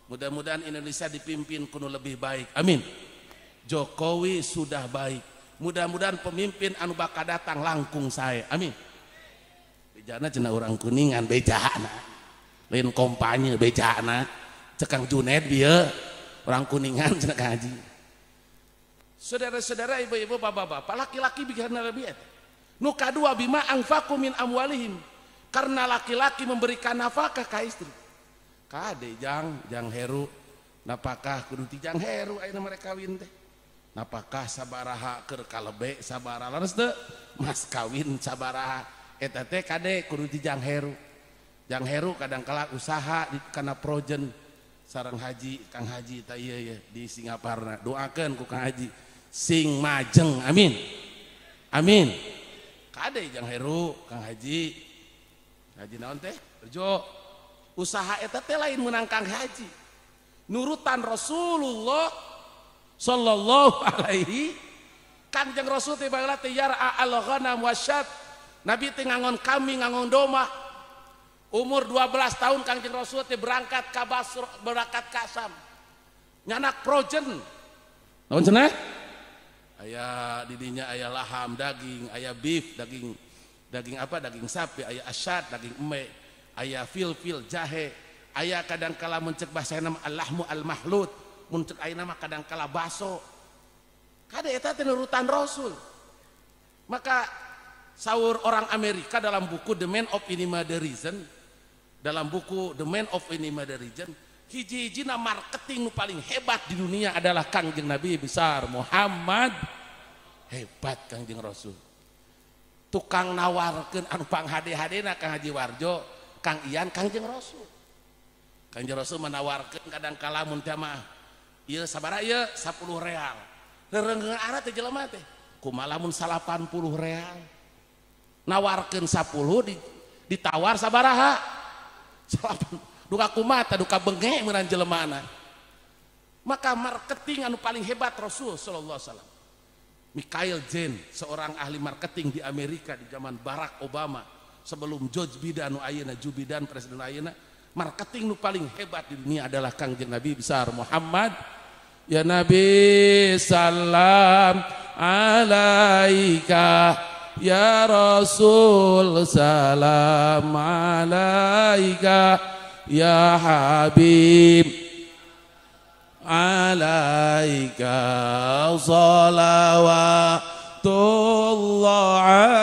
mudah-mudahan Indonesia dipimpin kuno lebih baik. Amin. Jokowi sudah baik. Mudah-mudahan pemimpin anu bakal datang langkung saya. Amin. Bejana cenah urang Kuningan bejana. Lain kompanye bejana. Cekang Junet bieu orang Kuningan cenah Kang Haji. Saudara-saudara, ibu-ibu, bapak-bapak, laki-laki bikin lebih eta. Nu kadua bima anfaqu min amwalihim. Karena laki-laki memberikan nafkah ka istri. Kade jang, jang Heru, napakah kudu ti jang Heru ayeuna mereka kawin teh. Napakah sabaraha keur kalebe sabaraha leres teu? Mas kawin sabaraha eta teh kade kudu ti jang Heru. Jang Heru kadang kala usaha di kana projen sareng haji Kang Haji ta ieu ye di Singaparna. Doakeun ku Kang Haji sing majeng. Amin. Amin. Kade jang Heru, Kang Haji. Haji naon teh? Rejo. Usaha eta teh lain menang Kang Haji. Nurutan Rasulullah sallallahu alaihi Kanjeng Rasul teh baheula teh yar'a al-ghanam wasyat. Nabi teh ngangon kambing, ngangon domba. Umur 12 tahun Kanjeng Rasul teh berangkat ka Basra, berangkat ka Syam. Nyanak projen. Naon cenah? Aya didinya aya laham daging, aya beef, daging daging apa? Daging sapi, aya asyad, daging eme, aya fil-fil jahe, aya kadang kala mun cek bahasa nama al-lahmu al-mahlut, mun cek ayeuna mah kadang kala baso. Kade eta teh nurutan Rasul. Maka saur orang Amerika dalam buku The Man of Inima the Reason, dalam buku The Man of Inima the Reason, hiji-hijina marketing nu paling hebat di dunia adalah Kangjeng Nabi besar Muhammad. Hebat Kangjeng Rasul. Tukang nawarkeun anu panghade-hadena Kang Haji Warjo, Kang Ian, Kangjeng Rasul. Kangjeng Rasul menawarkeun kadang kala mun teh mah ieu sabaraha ieu 10 real. Rerengeun arah teh jelema teh. Kumaha lamun 80 real. Nawarkeun 10 ditawar sabaraha? 8. Duka kumaha duka bengek meunan jelemana. Maka marketing anu paling hebat Rasul sallallahu alaihi wasallam. Michael Jane, seorang ahli marketing di Amerika di zaman Barack Obama, sebelum George Biden nu ayeuna, Joe Biden presiden ayeuna, marketing nu paling hebat di dunia adalah Kangjeng Nabi besar Muhammad. Ya Nabi salam alaika, ya Rasul salam alaika, ya Habib alaika salawatullah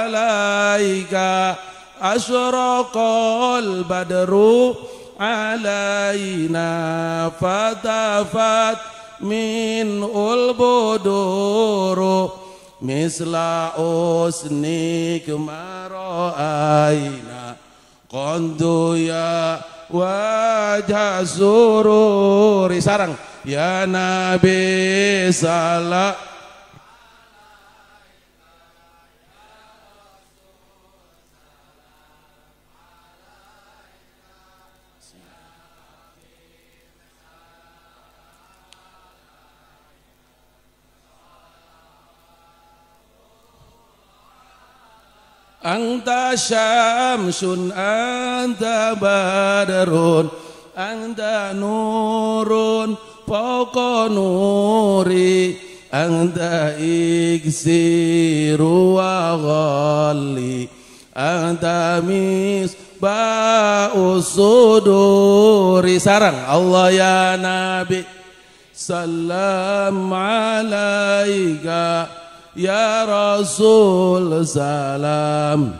alaika asyraqal badru alaina fatafat min ulbuduru misla usnik mara'aina qandu ya wajah sururi sarang ya Nabi salam Anta syamsun anta badrun anta nurun fawqa nuri anta iksiru wa ghalli anta misba'us suduri sarang Allah ya Nabi salam alaika ya Rasul salam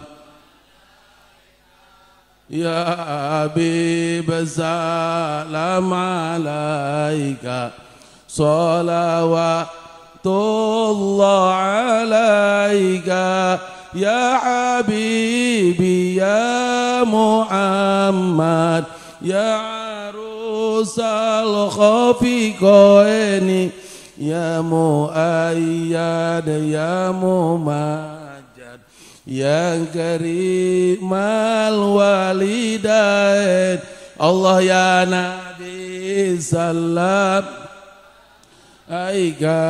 ya Habib salam alaika salawatullah alaika ya Habibi ya Muhammad ya arusal khafiqaini ya muayyad ya mumajjad ya karimal walidain Allah ya Nabi salam aika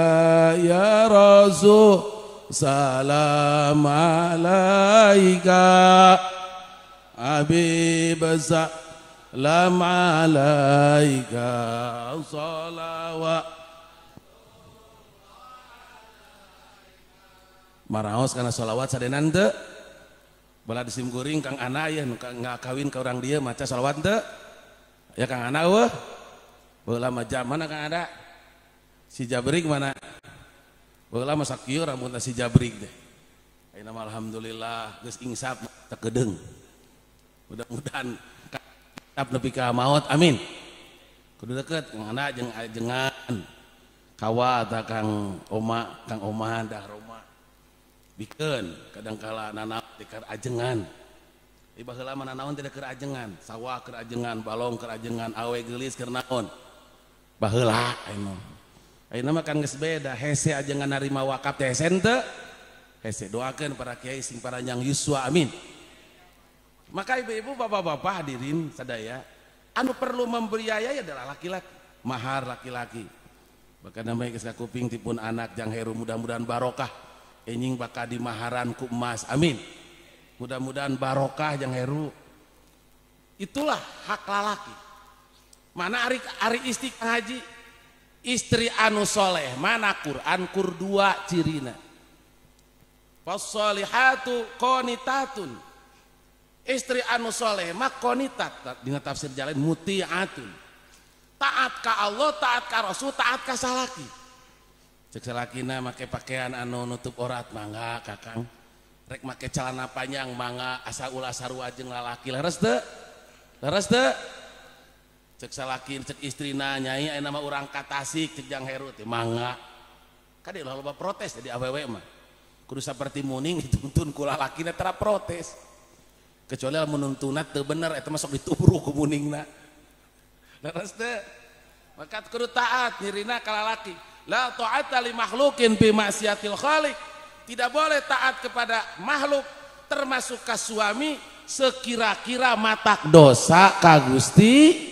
ya Rasul salam alaika Habib salam alaika salawat maraos karena sholawat sadenan teu bala disim kuring Kang Ana ya nu ngakawin ka urang dieu maca sholawat teu ya Kang Ana eueuh baheula mah mana Kang Ana si Jabrik mana baheula mah sakieu rambutna si Jabrik teh ayeuna mah alhamdulillah geus insaf teu kedeung mudah-mudahan kap nepi ka maot amin kudu deket Kang Ana jeung ajengan kawa ta Kang Oma Kang Oma dah Roma bikeun kadang kala nanaon teh keur ajengan ieu baheula mah nanaon teh keur ajengan sawah keur ajengan balong keur ajengan awe geulis keur naon baheula ayeuna mah kan geus beda hese ajengan narima wakaf teh hese henteu hese doakeun para kiai sing paranjang yuswa amin. Maka ibu-ibu bapak-bapak hadirin sadaya anu perlu membiayai adalah laki-laki mahar laki-laki bahkan namanya geus kakuping tipun anak jang Heru mudah-mudahan barokah enjing bakal dimaharan ku emas amin mudah-mudahan barokah jang Heru. Itulah hak lalaki mana ari istri haji istri anu soleh mana Quran kur dua cirina fasolihatu qonitatun istri anu soleh mah qonitat dina tafsir jalan mutiatun taat ka Allah taat ka Rasul taat ka salaki cek salakina make pakaian anu nutup orat mangga kakang rek make celana panjang mangga asa ulah sarua jeung lalaki leres teu leres teu cek salaki cek istrina nyai aya nama urang ka Tasik cek Jang Heru teh mangga kade ulah loba protes jadi awewe mah kudu saperti muning dituntun ku lalakina tara protes kecuali lamun nuntunna teu bener eta mah sok ditubruk ku muningna leres teu maka kudu taat nyirina ka lalaki. La ta'ata li makhlukin bi maksiatil khaliq. Tidak boleh taat kepada makhluk termasuk ka suami sekira-kira matak dosa ka Gusti.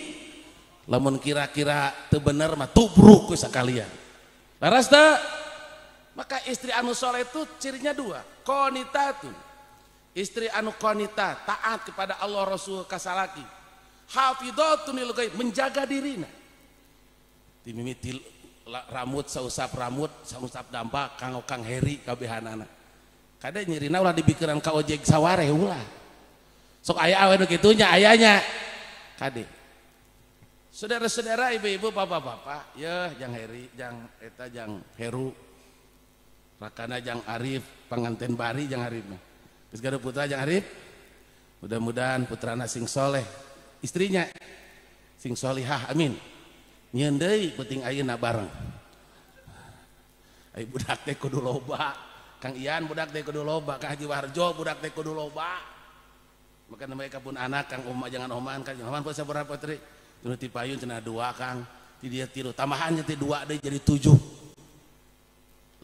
Lamun kira-kira teu bener mah tubruk we sakalian. Leres teu? Maka istri anu soleh itu cirinya dua, qonitatun. Istri anu qonita taat kepada Allah Rasul ka salaki. Hafidhatun lil ghaib, menjaga dirina. Dimimiti rambut sausap dampak kang Kang Heri kabehanana kade nyirina ulah dipikiran ka ojek sawareh ulah sok aya awe nu kitu nya ayanya kade Saudara-saudara, ibu-ibu, bapak-bapak, ya jang Heri, jang eta, jang Heru, rakana jang Arif, panganten bari jang Arif. Geus gaduh putra jang Arif. Mudah-mudahan putrana sing soleh, istrinya sing solihah, amin. Nyieun deui penting ayeuna bareng. Ai budak teh kudu loba, Kang Ian budak teh kudu loba, Kang Haji Warjo budak teh kudu loba. Maka mereka pun anak Kang Oma jangan oman, Kang Oman pun sabaraha putri. Tunu ti payun cenah 2 Kang, ti dieu 3, tambahan teh 2 deui jadi 7.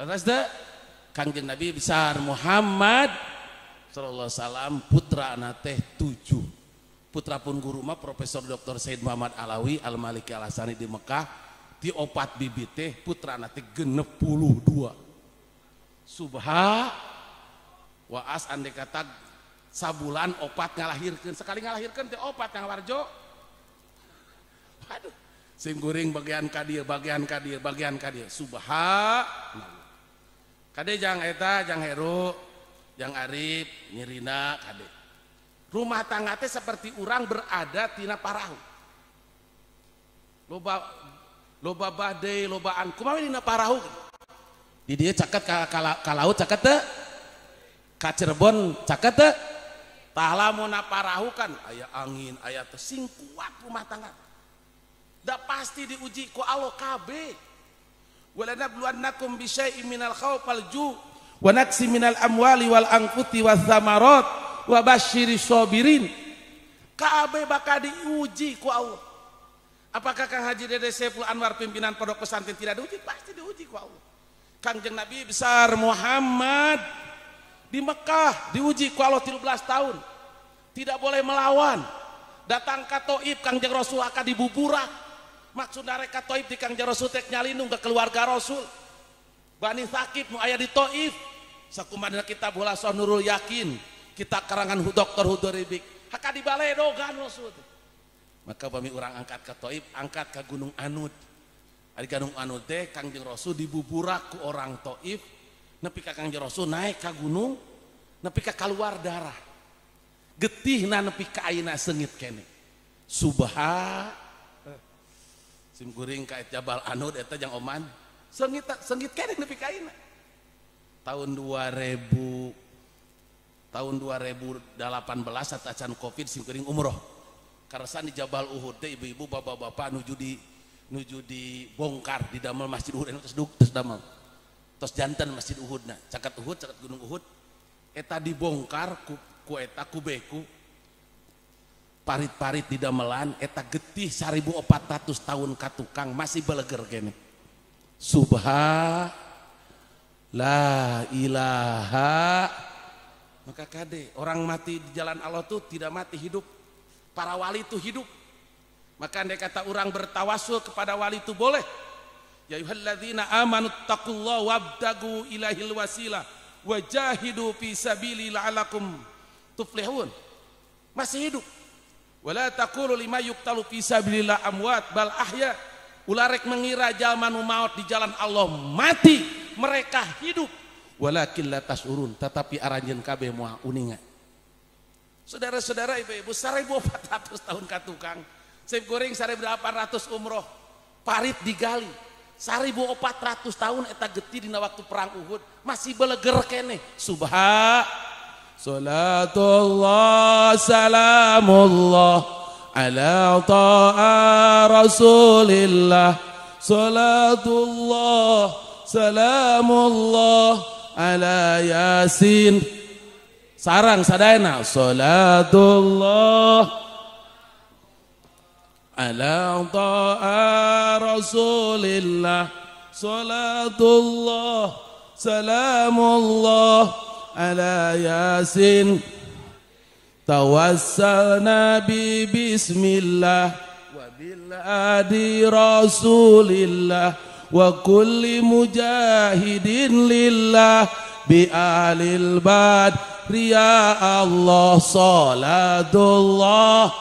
Leres teu? Kangjeng Nabi besar Muhammad sallallahu alaihi wasallam putrana teh 7. Putra pun guru mah Profesor Dr. Said Muhammad Alawi Al-Maliki Al-Hasani di Mekah, ti 4 bibit teh putrana teh 62. Subha waas andai kata sabulan 4 ngalahirkeun, sekali ngalahirkeun teh 4 Kang Warjo. Aduh, sing guring bagian ka dieu, bagian ka dieu, bagian ka dieu. Subhanallah. Kade jang eta, jang Heru, jang Arif, nyirina kade. Rumah tangga teh seperti urang berada tina parahu. Loba loba badai, lobaan. Kumaha dina parahu? Di dieu caket ka laut caket teu? Ka Cirebon caket teu? Tah lamun parahu kan aya angin, aya teh sing kuat rumah tangga. Da pasti diuji ku Allah kabeh. Walanabluwannakum bisyai'in minal khauf wal ju' wa naqsi minal amwali wal anfusi was thamarat wa basyiris sabirin. Kabeh bakal diuji ku Allah. Apakah Kang Haji Dede Saiful Anwar pimpinan pondok pesantren tidak diuji? Pasti diuji ku Allah. Kangjeng Nabi besar Muhammad di Mekah diuji ku Allah 13 tahun. Tidak boleh melawan. Datang ka Taif Kangjeng Rasul akan dibuburak. Maksudna rek ka Taif di Kangjeng Rasul teh nyalindung ke keluarga Rasul. Bani Tsaqif nu aya di Taif. Sakumaha kitab Hulasah Nurul Yakin, kita karangan Dr. Hudoribik. Haka dibaledogan Rasul. Maka bami urang angkat ka Taif, angkat ka Gunung Anud. Ari Gunung Anud teh Kangjeng Rasul dibuburak ku orang Taif, nepi ka Kangjeng Rasul naik ka gunung, nepi ka kaluar darah. Getihna nepi ka ayeuna seungit keneh. Subha sim kuring ka Jabal Anud eta jang Oman, seungit seungit keneh nepi ka ayeuna. Tahun 2018 saat acan Covid sim kuring umroh. Karesan di Jabal Uhud teh ibu-ibu bapak-bapak nuju dibongkar di damel Masjid Uhud anu tos damel. Tos janten Masjid Uhudna, caket Uhud, caket Gunung Uhud eta dibongkar ku eta ku beku parit-parit di damelan eta getih 1400 tahun ka tukang masih beleger kene. Subha la ilaha. Maka kade orang mati di jalan Allah tuh tidak mati, hidup. Para wali itu hidup. Maka andai kata orang bertawasul kepada wali itu boleh. Ya ayyuhalladzina amanu taqullaha wabtagu ilahil wasilah wajahidu fi sabili la'alakum tuflihun. Masih hidup. Wala taqulu lima yuqtalu fi sabilillah amwat bal ahya. Ularek mengira jalma nu maot di jalan Allah mati, mereka hidup. Walakin la tasyurun, tetapi aranjeun kabeh moal uninga. Saudara-saudara, ibu-ibu, 1400 tahun ka tukang. Sip goreng 1800 umroh, parit digali. 1400 tahun eta getih dina waktu perang Uhud masih beleger keneh. Subha salatullah salamullah ala ta'a rasulillah. Salatullah salamullah ala yasin. Sarang sadayana salatullah ala ta'a rasulillah. Salatullah salamullah ala yasin. Tawassalna bi bismillah wa bil adi rasulillah wa kulli mujahidin lillah bi alil badri ya Allah. Salatullah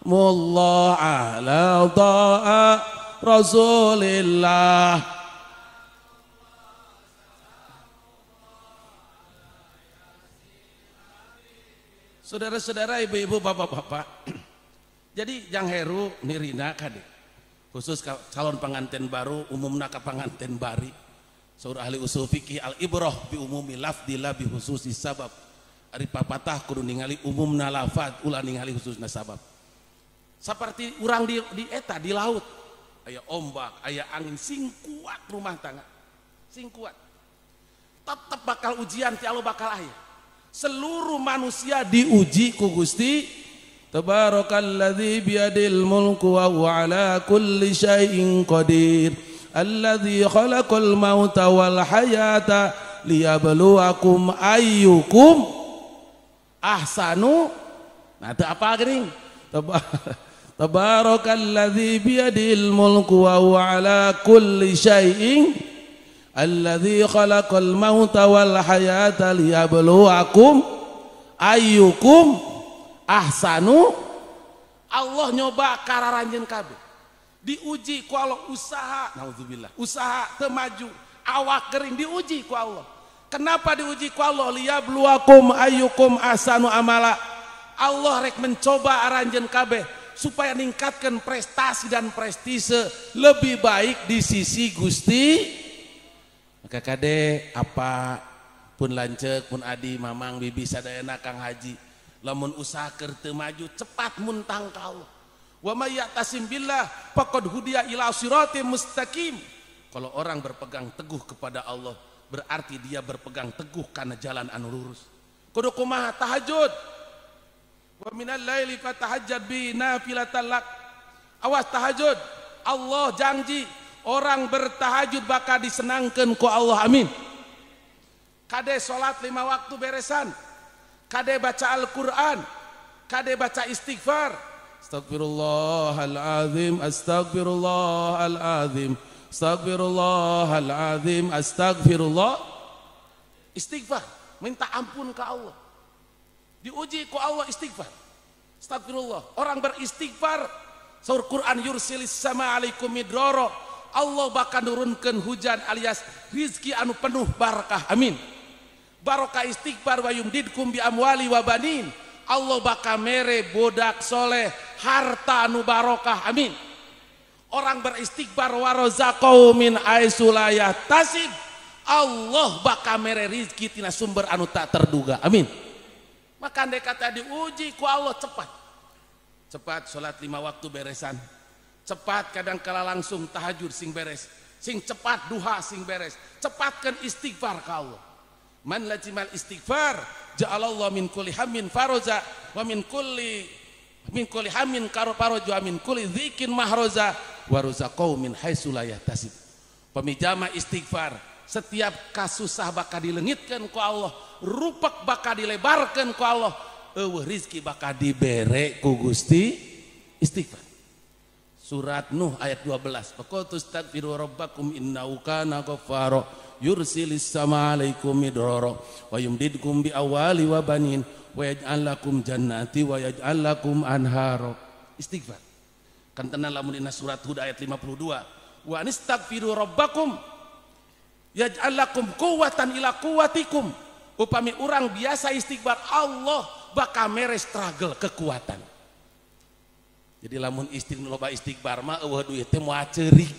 mullah ala ta'a rasulillah. Saudara-saudara, ibu-ibu, bapak-bapak, Jadi Jang Heru nirina kade. Khusus calon pengantin baru, umumna ka pengantin bari. Saur ahli usul fikih al ibrah bi umumi lafdi la bi khususi sabab. Ari papatah kudu ningali umumna lafad ulah ningali khususna sabab. Seperti urang di eta di laut, aya ombak, aya angin sing kuat rumah tangga. Sing kuat. Tetep bakal ujian ti Allah bakal aya. Seluruh manusia diuji ku Gusti. Tabarakalladzi biyadil mulku wa huwa ala kulli syai'in qadir. Alladzi khalaqal mauta wal hayata liyabluwakum ayyukum ahsanu. Nah teu apa geuning? Tabarakalladzi biyadil mulku wa huwa ala kulli syai'in alladzi khalaqal mauta wal hayata liyabluwakum ayyukum ahsanu. Allah nyoba kararanjeun kabeh. Diuji ku Allah usaha, naudzubillah, usaha teu maju, awak kering diuji ku Allah. Kenapa diuji ku Allah? Liyabluwakum ayyukum ahsanu amala. Allah rek mencoba aranjeun kabeh supaya ningkatkan prestasi dan prestise lebih baik di sisi Gusti. Maka kade apa pun lanceuk pun adi mamang bibi sadayana Kang Haji, lamun usaha keur teu maju cepat muntang ka Allah. Wa may ya'tasim billah faqad hudiya ila siratim mustaqim. Kalau orang berpegang teguh kepada Allah, berarti dia berpegang teguh karena jalan anu lurus. Kudu kumaha tahajud. Wa minal laili fatahajjad bi nafilatan lak. Awas tahajud. Allah janji orang bertahajud bakal disenangkeun ku Allah. Amin. Kade salat 5 waktu beresan. Kade baca Al-Qur'an, kade baca istighfar. Astagfirullahalazim, astagfirullahalazim, astagfirullahalazim, astagfirullah. Istighfar, minta ampun ke Allah. Diuji ku Allah istighfar. Astagfirullah. Orang beristighfar, saur Quran yursilis sama alaikum midroro. Allah bakal nurunkeun hujan alias rizki anu penuh barakah. Amin. Barokah istighfar wa yumdidkum bi amwali wa banin. Allah bakal mere bodak soleh, harta anu barokah. Amin. Orang beristighfar wa razaqahu min haitsu la yahtasib. Allah bakal mere rizki tina sumber anu tak terduga. Amin. Maka andai kata diuji ku Allah cepat. Cepat sholat 5 waktu beresan. Cepat kadang kala langsung tahajud sing beres. Sing cepat duha sing beres. Cepatkan istighfar ka Allah. Man lazimal istighfar ja'alallahu min kulli hammin faraja wa min kulli hammin faraja wa min kulli dzikin mahraja wa razaqahu min haitsu la yahtasib. Pemijama istighfar setiap kasusah bakal dilengitkeun ku Allah, rupak bakal dilebarkeun ku Allah, eueuh rizki bakal dibere ku Gusti istighfar. Surat Nuh ayat 12. Faqultu astaghfiru rabbakum innahu kana ghaffara yursilis sama alaikum midrara wa yumdidkum bi awali wa banin wa yaj'al lakum jannati wa yaj'al lakum anhara. Istighfar. Kan tenan lamun dina surat Hud ayat 52. Wa anistaghfiru rabbakum yaj'al lakum quwwatan ila quwwatikum. Upami urang biasa istighfar, Allah bakal mere struggle kekuatan. Jadi lamun istri loba istighfar mah eueuh duit teh moal ceurik.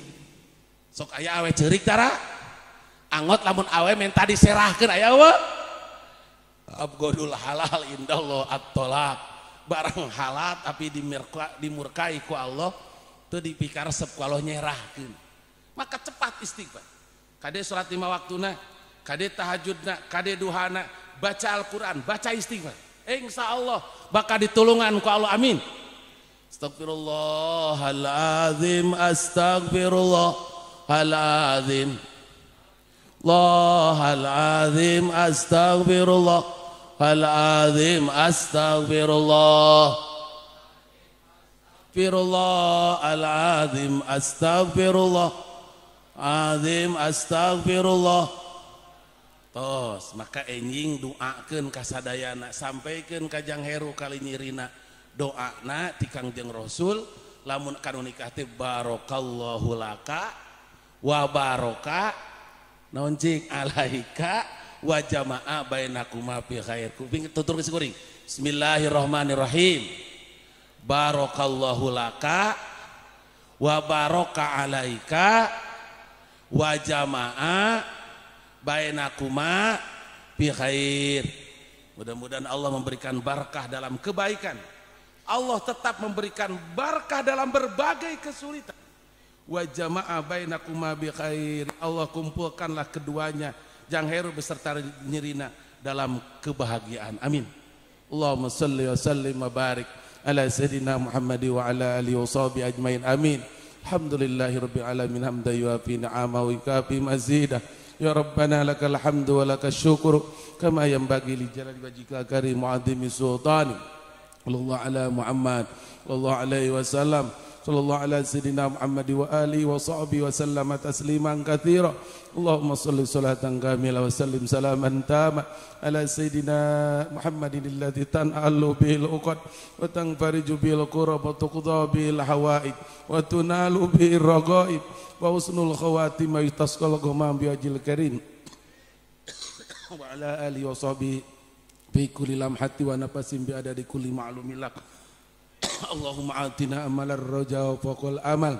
Sok aya awe ceurik tara? Angot lamun awe menta diserahkeun aya eueuh. Abgodul halal indallah at-talaq. Barang halal tapi dimurkai ku Allah teu dipikaresep ku Allah nyerahkeun. Maka cepat istighfar. Kade salat 5 waktuna, kade tahajudna, kade duhana, baca Al-Qur'an, baca istighfar. Insyaallah bakal ditulungan ku Allah. Amin. Astagfirullahalazim, astagfirullahalazim, Allahalazim, astagfirullahalazim, astagfirullah, astagfirullahalazim, astagfirullah, azim, astagfirullah. Tos, maka enjing doakeun ka sadayana, sampaikeun ka Jang Heru kali nyirina. Doana ti Kangjeng Rasul lamun kanu nikah teh barakallahu laka wa baraka naon cing alaika wa jama'a bainakuma fi khair. Kuping tutur geus kuring. Bismillahirrahmanirrahim. Barakallahu laka wa baraka alaika wa jama'a bainakuma bi khair. Mudah-mudahan Allah memberikan barkah dalam kebaikan. Allah tetap memberikan barkah dalam berbagai kesulitan. Wa jama'a bainakuma bi khair. Allah kumpulkanlah keduanya, Jang Heru beserta Nyirina, dalam kebahagiaan. Amin. Allahumma salli wa sallim wa barik ala sayyidina Muhammad wa ala alihi wa sahbihi ajmain. Amin. Alhamdulillahi rabbil alamin hamdan yuafi ni'amahu wa yukafi mazidah. Ya Rabbana lakal hamdu wa lakal syukru kama yanbaghi li jalali wajhikal karim wa 'azimi sultani. Sallallahu ala Muhammad sallallahu alaihi wasallam. Sallallahu ala sayyidina Muhammad wa alihi wa sahbihi wa sallama tasliman katsira. Allahumma salli salatan kamila wa sallim salaman tama ala sayyidina Muhammadin alladhi tan'alu bihil uqad wa tanfariju bihil kurab wa tuqda bihil hawaid wa tunalu bihir raghaib wa husnul khawatimah yutasqal ghamam bi wajhil karim wa ala alihi wa sahbihi fi kulli lamhati wa nafasin bi adadi kulli ma'lumin lak. Allahumma atina amalar raja wa faqal amal.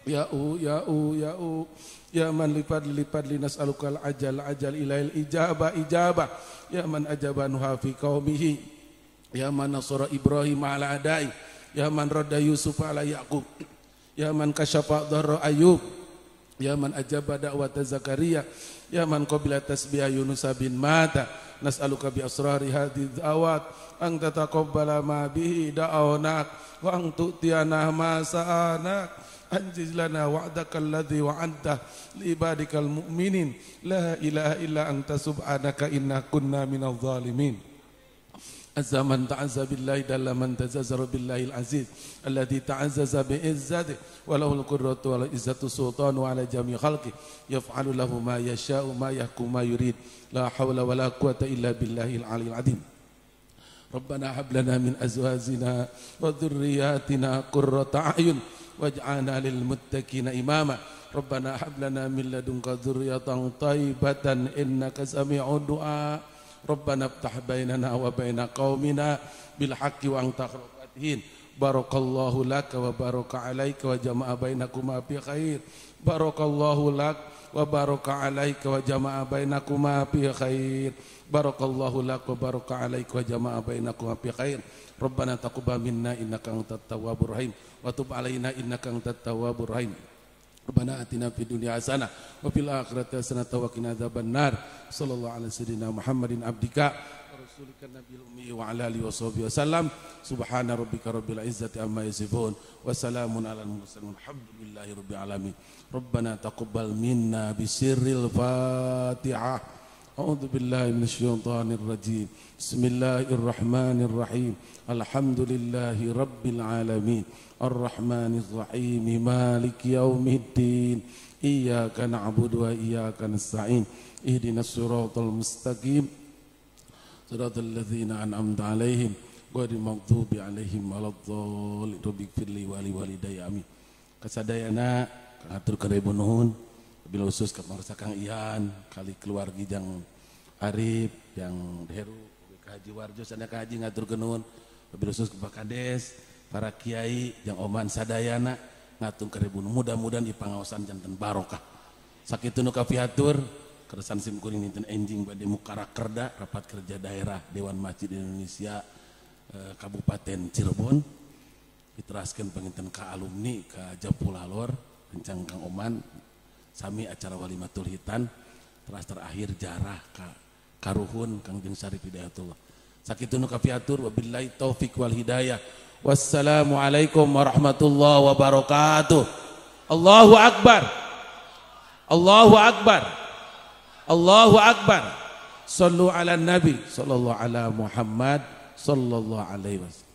Ya u ya u ya u ya man li fadli nas'alukal ajal ajal ilail ijabah ijabah. Ya man ajaba nuha fi qaumihi. Ya man nasara Ibrahim ala adai. Ya man radda Yusuf ala Yaqub. Ya man kasyafa dharra Ayub. Ya man ajaba da'wata Zakaria. Ya man qabila tasbih Yunus bin Mata. Nas'aluka bi asrari hadhihi da'awat an tataqabbala ma bihi da'awnak wa an tu'tiyana ma sa'anak anjiz lana wa'daka alladhi wa'adta li ibadikal mu'minin la ilaha illa anta subhanaka inna kunna minadh dhalimin. Azza man ta'azza billahi dalla man tazazzara billahi al-aziz alladhi ta'azzaza bi'izzatihi wa lahul qudratu wal izzatu sultanu ala jami' khalqi yaf'alu lahu ma yasha'u ma yahkum ma yurid la hawla wa la quwwata illa billahi al-'aliyyil 'azim. Rabbana hab lana min azwajina wa dhurriyyatina qurrata a'yun waj'alna lil muttaqina imama. Rabbana hab lana min ladunka dhurriyyatan thayyibatan innaka sami'ud du'a. Rabbana iftah bainana wa baina qaumina bil haqqi wa anta khairul fatihin. Barakallahu laka wa baraka alaika wa jama'a bainakuma fi khair. Barakallahu lak wa baraka alaika wa jama'a bainakuma fi khair. Barakallahu lak wa baraka alaika wa jama'a bainakuma fi khair. Rabbana taqabbal minna innaka antat tawwabur rahim wa tub alaina innaka antat tawwabur rahim. Rabbana atina fid dunya hasanah wa fil akhirati hasanah wa qina adzabannar. Sallallahu ala sayyidina Muhammadin abdika wa rasulika nabiyil ummi wa ala alihi washabbihi wasallam. Subhana rabbika rabbil izzati amma yasifun wa salamun alal mursalin walhamdulillahi rabbil alamin. Rabbana taqabbal minna bisirril Fatihah. A'udzu billahi minasyaitonir rajim. Bismillahirrahmanirrahim. Alhamdulillahi rabbil alamin. Arrahmanir rahim. Maliki yaumiddin. Iyyaka na'budu wa iyyaka nasta'in. Ihdinas siratal mustaqim. Siratal ladzina an'amta 'alaihim ghairil maghdubi 'alaihim waladdallin. Rabbighfirli wa liwalidayya. Amin. Kasadayana ngatur ka nuhun. Bila khusus ke Marsa Kang Ian, kali keluarga jang Arif, jang Heru, ke Haji Warjo, sana ke Haji ngatur nuhun. Bila khusus ke Pak Kades, para kiai, jang Oman sadayana ngatur nuhun. Mudah-mudahan di pangaosan janten barokah. Sakitu nu kapihatur, keresan sim kuring dinten enjing bade mukarakerda rapat kerja daerah Dewan Masjid Indonesia Kabupaten Cirebon. Diteraskeun panginten ka alumni ka Japulalor, rencang Kang Oman. Sami acara walimatul hitan teras terakhir jarah ka karuhun Kang Jeng Syarif Hidayatullah. Sakitu nu kapihatur, wabillahi taufik wal hidayah. Wassalamualaikum warahmatullahi wabarakatuh. Allahu akbar. Allahu akbar. Allahu akbar. Sallu ala nabi sallallahu ala Muhammad sallallahu alaihi wasallam.